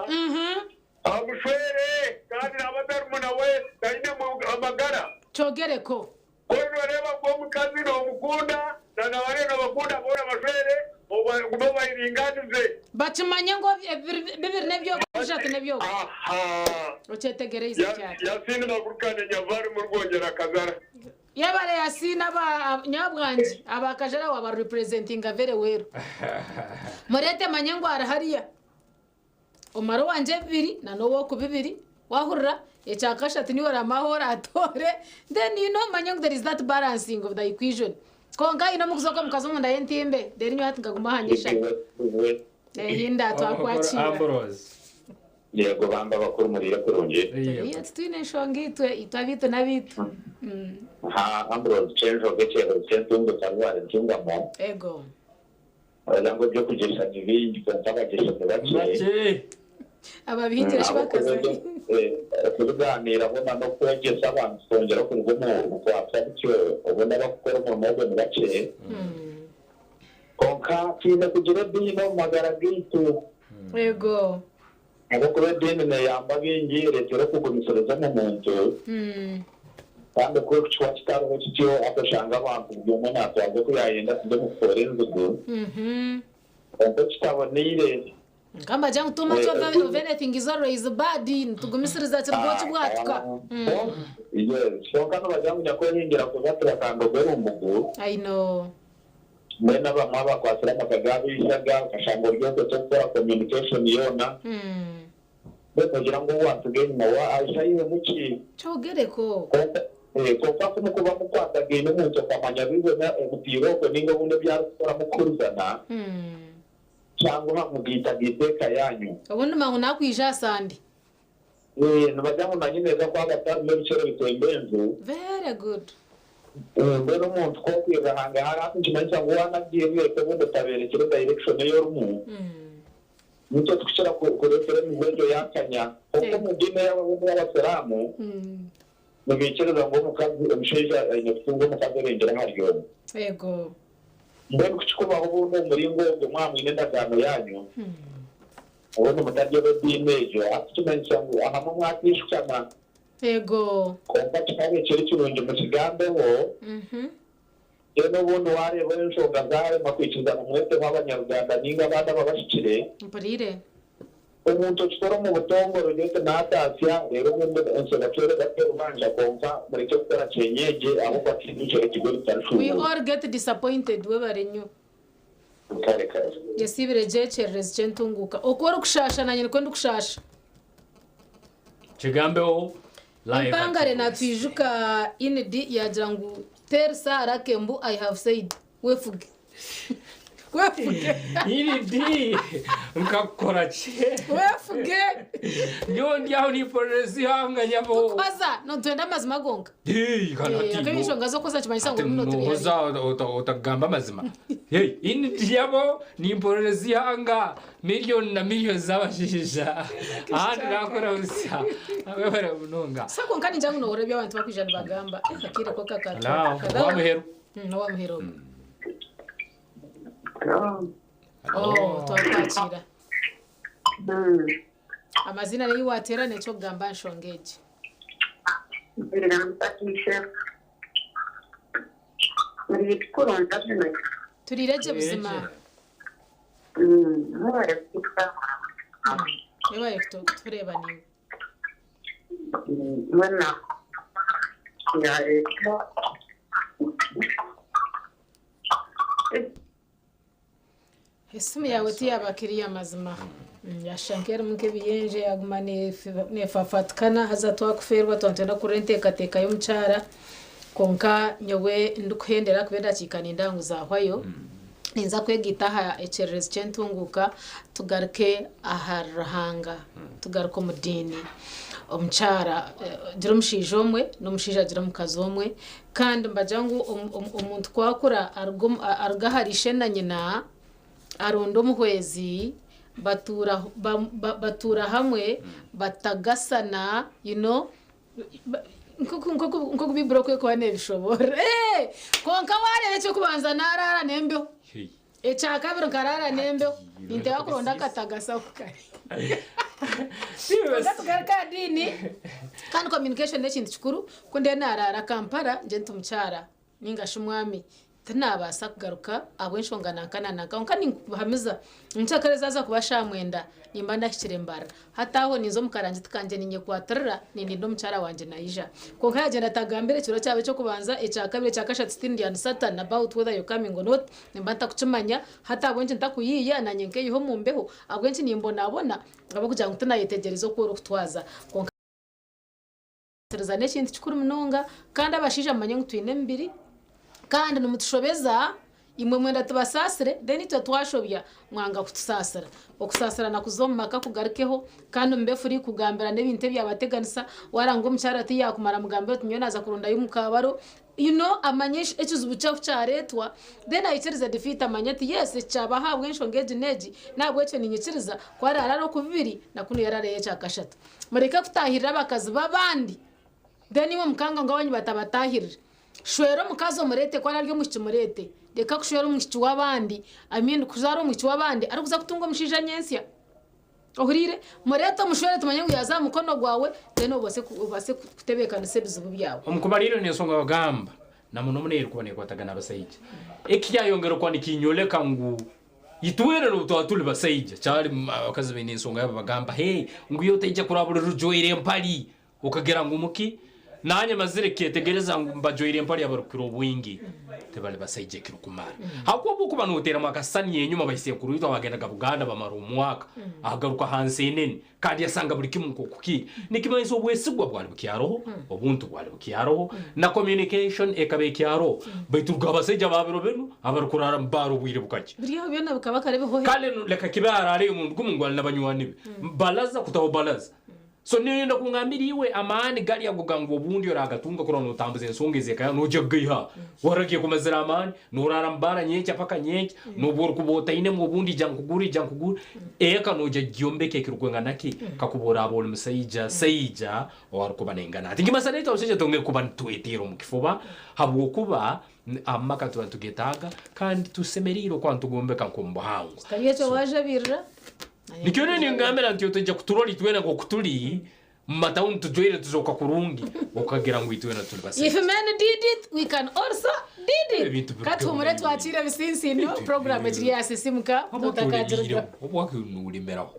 amushwere kandi naaba atarimu nawe taine amagara. Kyogereko. Ku nooreeba ngu omukazi noomukunda na na bariya noobakunda boona bashwere ogume obaringaanize. Bakimanye ngu bibiri n'eby'ogu bishatu n'eby'ogu. Okyetegereize kyari. Yasiini Magurukane Nyavari Murwongyera Kazara. Yebare Yasiini aba nyabwangi aba Kajara waba representinga very well. Murete manye ngu ari hariya. Omare owangye bibiri na n'owoku bibiri wahurira ekya kashatu niiwe oramaho oratoore then you know manye ngu there is that balancing of the equation. Kwonka haine omukuzooka omukazi omunda y'entimbe then nyowe hati nkaguma aha nyeshatu. Ehinda twakwakiira. Ambrose. Yego bamba bakuru muriire kurungi. Turiyo titwine enshonga itwe itwe abaitu n'abaitu. Ha Ambrose Kyenjoga ekyererezi ky'entungo kyarwara entungamo. Ego. Oragira ngu eby'okugyesha ni bingi kwonka abagyesha ni bakye. Ababihingire shi bakaza hi? Okubigaaniiraho na n'okwegyesa abantu kwongyera okuruga omu bukwatwa butyo obundi abakukora omurimo ogwo ni bakye. Kwonka twine kugira ediini omu magara gaitu. Ego. Ahabw'okuba ediini neeyamba baingi, ereetera okugumisiriza omu muntu. Kandi ku ekicwa kitariho kityo, hati oshanga abantu buri omwe naatwaza oku yaayenda kuza omu kutoora enzigu. Kwonka ekitaboneire. Nkamba gira ngu too much of anything is always bad, nitugumisiriza kiriga okibwatuka. Yes, kwonka nibagira ngu nyakwehingira kubatira kandi ogwe rumbugu. I know. Mbwenu abamwe abakwatsire amaka gaabo eishaga, okashanga ori okwo tokukora communication yoona. Mbwenu nogira ngu ou waatsiga enyima wa aija aihemu ki? Kyogereko. Kwonka kwonka ku mukuba mukwatagaine omuntu okamanya bibona ebitiire okwe nainga obundi ebi arikukora mukuhurizana, kyanguha mugaitagaita eka yaanyu. Obundi mangu nakwija aha Sande. Nibagira ngu na nyina ku aba atarimu ebikyere bitemba enju. Very good. Mbwenu omuntu ku okwirira hangahari hati nikimanyisa ngu waaba agiire eka obundi otabeerekire direction ei orimu, nikyo kirikukira kureetera emize egyo yaakanya. Kwonka omu diini ey'ababundi y'Abasiraamu, nibaikiriza ngu omukazi, omushaija aine kutunga omukazi orengire ahari omwe. Yego. Mbwenu ku kikubaho obundi omu muringo ogwo mwaba mwine endagaano yaanyu, obundi mutari ab'ediini egyo, hati kimanyisa ngu ahamwe mwatiishukana. Yego. Kwonka kikaba ekiri kirungi mukigambeho, then obundi waareeba enshonga zaarema kwikirizana mweteho abanyaruganda nainga abandi ababahikire. Mpuriire. Omuntu okikora omu butongore ogire oti naataasya, reero obundi enshonga twereebe ati orubanja kwonka murekye kukora kyenyeegye ahabw'okuba tihaine ekiro kigwa We ebitarishuuburwa. all get disappointed webare nnyo. Kare kare. Yesiibire gye ekyererezi ky'entunguuka. Oku orikushaasha nanye nikwo ndikushaasha. Kigambeho live. Empangare natwijuka inid yagira ngu tell Sarah Kembu I have said. Wefuge. Wefuge. Inid nkakukora ki? Wefuge. Nyowe ndi aho nimporereza ihanga nyabo. Tukubaza nitwenda amazima gonka. Hey, kana Eh, ati Ak'enshonga z'okukoza nikimanyisa ngu orimu nohoza otagamba amazima. Hey, inid yabo nimporereza ihanga miliyoni na miliyoni z'abashaija. Ahandi nakora busa. Webare munonga. Sa kwonka ningira ngu nohurira ebi abantu barikwija nibagamba. Eh, akaire ko kakatwa. Hello, owamuheru. Owamuheru ogwo. Oh, twakwakira. Amazina n'eyi wateera n'eky'okugamba aha nshonga egi. Turiire gye buzima. Webare kutureeba naiwe. Esimu yaawe tiyaaba kiriya amazima. Yashusha nk'erimu nk'ebiyenje yaaguma neefafatikana haza twakufeerwa twaba nitwenda kuhurira enteekateeka y'omukyara kwonka nyowe ndikuhendera ahakuba edakiika nindeeba ngu zaahwayo. Ninza kwegaita aha ekyererezi ky'entunguuka tugaruke ahari Ruhanga, tugaruke omu diini. Omukyara agira omushaija omwe n'omushaija agira omukazi omwe kandi nibagira ngu omuntu ku akura aruga ahari ishe na nyina aronda omuhwezi batuura hamwe batagasana you know. Nk'oku Baiburi oku erikuba neebishoboorora. Kwonka waareeba eky'okubanza naaraara n'embeho. Ekya kabiri nkaraara n'embeho. Ninteeba kuronda akatagasi ahu kari. Kwonka tugaruke aha diini, kandi communication n'ekintu kikuru. Ku ndiyo naaraara Kampala, ngye nti mukyara Nainga shi mwami, tinaabaasa kugaruka ahabw'enshonga nanka na nanka. Kwonka ninkuhamiza, nyenkyakare zaaza kuba shaaha mwenda, nimba ndahikire mbarira. Hati aho ninza omu karangiti kangye ninyekwatirira, nindinda omukyara wangye naija. Kwonka yaagyenda atagambire ekiro kyaba eky'okubanza, ekya kabiri, ekya kashatu, still ndi uncertain about whether you're coming or not, nimba ntakukimanya. Hati ahabw'enki ntakuyiiya, naanye nkeeyiha omu mbeho? Ahabw'enki nimbonabona? Ahabw'okugira ngu tinayetegyereza oku orikutwaza. Kwonka. Okugumisiriza n'ekintu kikuru munonga kandi abashaija mumanye ngu twine emibiri kandi nimutushobeza imwe mwenda tubasaasire then itwe twashobya mwanga kutusaasira. Okusaasirana kuze omu maka kugarukeho kandi mube free kugambirana ebintu ebyabateganisa waaranga omukyara tiyakumara mugambire oti nyowe naaza kurondayo omukaabaro you know amanye ekizibu kye ahu kyareetwa then aikirize defeat amanye ati yes eki kyabaho ahabw'enshonga egi n'egi n'ahabw'ekyo niinyikiriza ku araarare oku bibiri na kunu yaraarayo ekya kashatu. Mureke kutaahirira abakazi b'abandi, then imwe mukanga ngu abaanyu batabataahirira. Shwera omukazi omureete, ku ararye omwishiki mureete. Reka kushwera omwishiki w'abandi, I mean kuzaara omwishiki w'abandi arikuza kutunga omushaija nyentsya. Ohuriire? Mureete omushwere tumanye ngu yaaza aha mukono gwawe, then obaase obaase kutebeekanisa ebizibu byawe. Omu kumalirra n'ensonga bagamba, na muno muno ey'erukuba neekwatagana n'abasaija. Eki kyayongera okuba nikinyoleka ngu Itwena n'obu twaba tuli basaija, caali abakazi baine ensonga yabo bagamba, Hey, ngu iwe otaija kuraba buri rujwaire empali okagira ngu muki? Naanye mazire kukyetegereza ngu bajwaire empali abarukukira obwingi tibali basaija ekirukumara. Habwokuba obu okuba noteeramu akasisani enyuma baisenkuru itwe abagendaga Buganda bamara omwaka agaruka ha nsenene Kandi yasanga buli kimu nk'oku kiri. Nikimanyisa obwesigwa bwali bukyaroho, obuntu bwali bukyaroho, na communication ekaba ekyaroho. Baitu ruga abasaija ba biro binu abarukuraara mu baara obwire bukakya. Biri aho byona bikaba kare bihohe. Kale nu leka kibe araareyo omurundi gumu ngu ali na banywani be. Balaza kutaho balaza. So niyoyenda kungambira iwe amaani gali ago ga ngu obundi oragatunga kurora notambuza ensonga ez'eka yawe noija kugaiha ha? Waragiye kumazire amaani, noraara mu baara nyenkya paka nyenkya, nobu orukuba otainemu obundi ija nkugurre ija nkugurre. Eka noija kugyombeka ekirukwingana ki kakuba oraaba oli musaija saija ow'arukuba naingana ati? Nikimanyisa naitwe abasaija twongere kuba nitweteera omu kifuba habwokuba amaka nituba nitugetaaga kandi tusemeriire okuba nitugombeka nk'omu buhangwa. Kitari ekyo waajabirira. Nikyo nyowe ningambira nti otaija kuturora itwena nk'oku tuli Mu matawuni tujwaire nituzooka kurungi okagira ngu itwena tuli If basaija. men did it, we can also did it. Ebintu Ka tuhumure twakiire ebisinsiino, puroguraamu ekiri aha Sisimuka otakagirugwaho. Obwaki nolemeraho.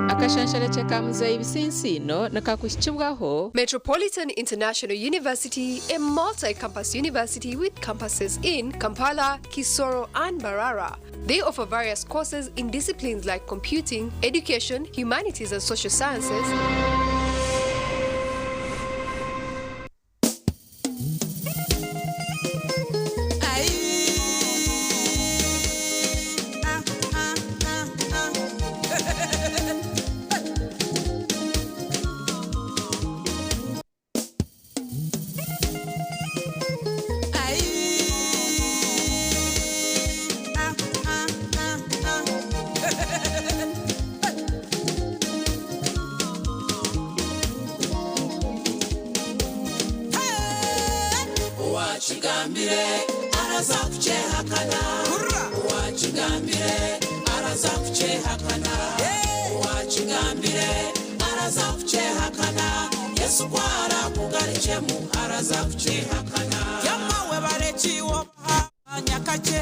Akashansharekye ka Muzeeyi Bisinsiino nikakuhikibwaho. Metropolitan International University, a multi-campus university with campuses in Kampala, Kisoro and Mbarara. They offer various courses in disciplines like computing, education, humanities and social sciences. Owakigambire araza kukyehakana. Owakigambire araza. araza kukyehakana. Owakigambire araza kukyehakana. Yesu ku arakugarukyemu araza kukyehakana. Yamawe barekiwo nyakake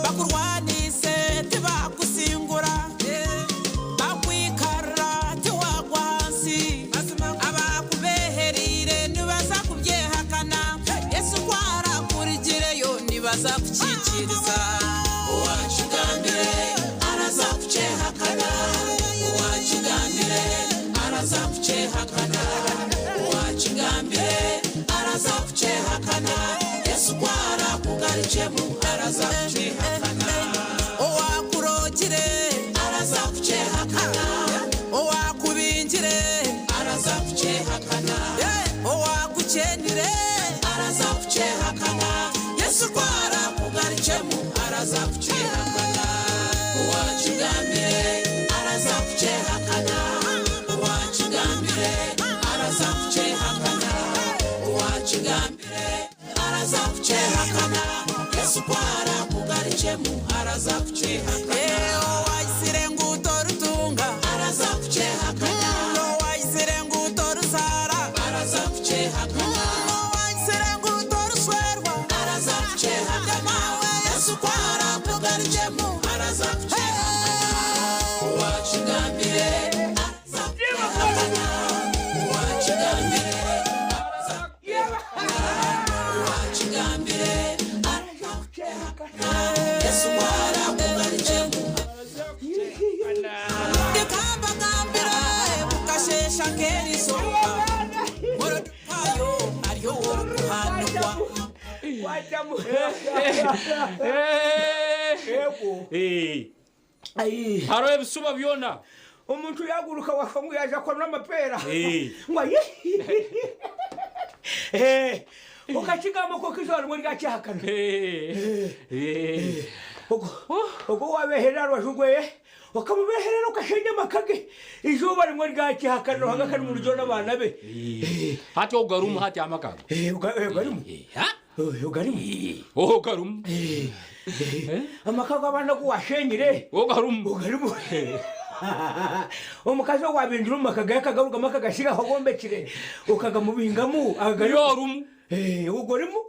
bakurwanise tibakusingura bakwikarra tiwagwa hansi abakubeherire nibaza kubyehakana Yesu kwarakurigireyo nibaza kukikiriza. Owakigambire araza kukyehakana. Owakigambire araza kukyehakana. Owakigambire araza kukyehakana. Yesu ku arakugarukyemu araza kukyehakana. Owakurogire araza kukyehakana. Owakubingire araza kukyehakana. Owakukyenire araza kukyehakana. Yesu ku arakugarukyemu araza kukyehakana. Owakigambire araza kukyehakana. Owakigambire araza kukyehakana. Owakigambire araza kukyehakana. Yesu ku arakugarukyemu araza kukyehakana. Owaisire ngu torutunga araza kukyehakana. Owaisire ngu toruzara araza kukyehakana. Owaisire ngu toruswerwa araza kukyehakana. Yesu ku arakugarukyemu araza kukyehakana. Owakigambire araza kukyehakana. Owakigambire araza kukyehakana. Owakigambire araza kukyehakana. Yesu ku arakugarukyemu. Ndikambagambire bukashesha nk'erizoba morodukayo ariyo wokuhanikwa. Hariho ebisuba byona. Omuntu yaguruka wafa ngu yaja kwanura amapera ngo ayi ukachigamba ko kizo rimwe ryacyahakana ubwo wabeherera rwajugweye ukamubeherera ukashenya amakage izuba rimwe ryakihakana ruhagakana mu rugero n'abana be. Hati ogarumu hati amakago. Ugarimu ugarimu ogarumu amakago abana guwashenyire ogarumu ugarimu omukazi owabindira omu maka gaye akagarugamo akagasiga aho gombekire ukagamubingamu yorumu ugorimu.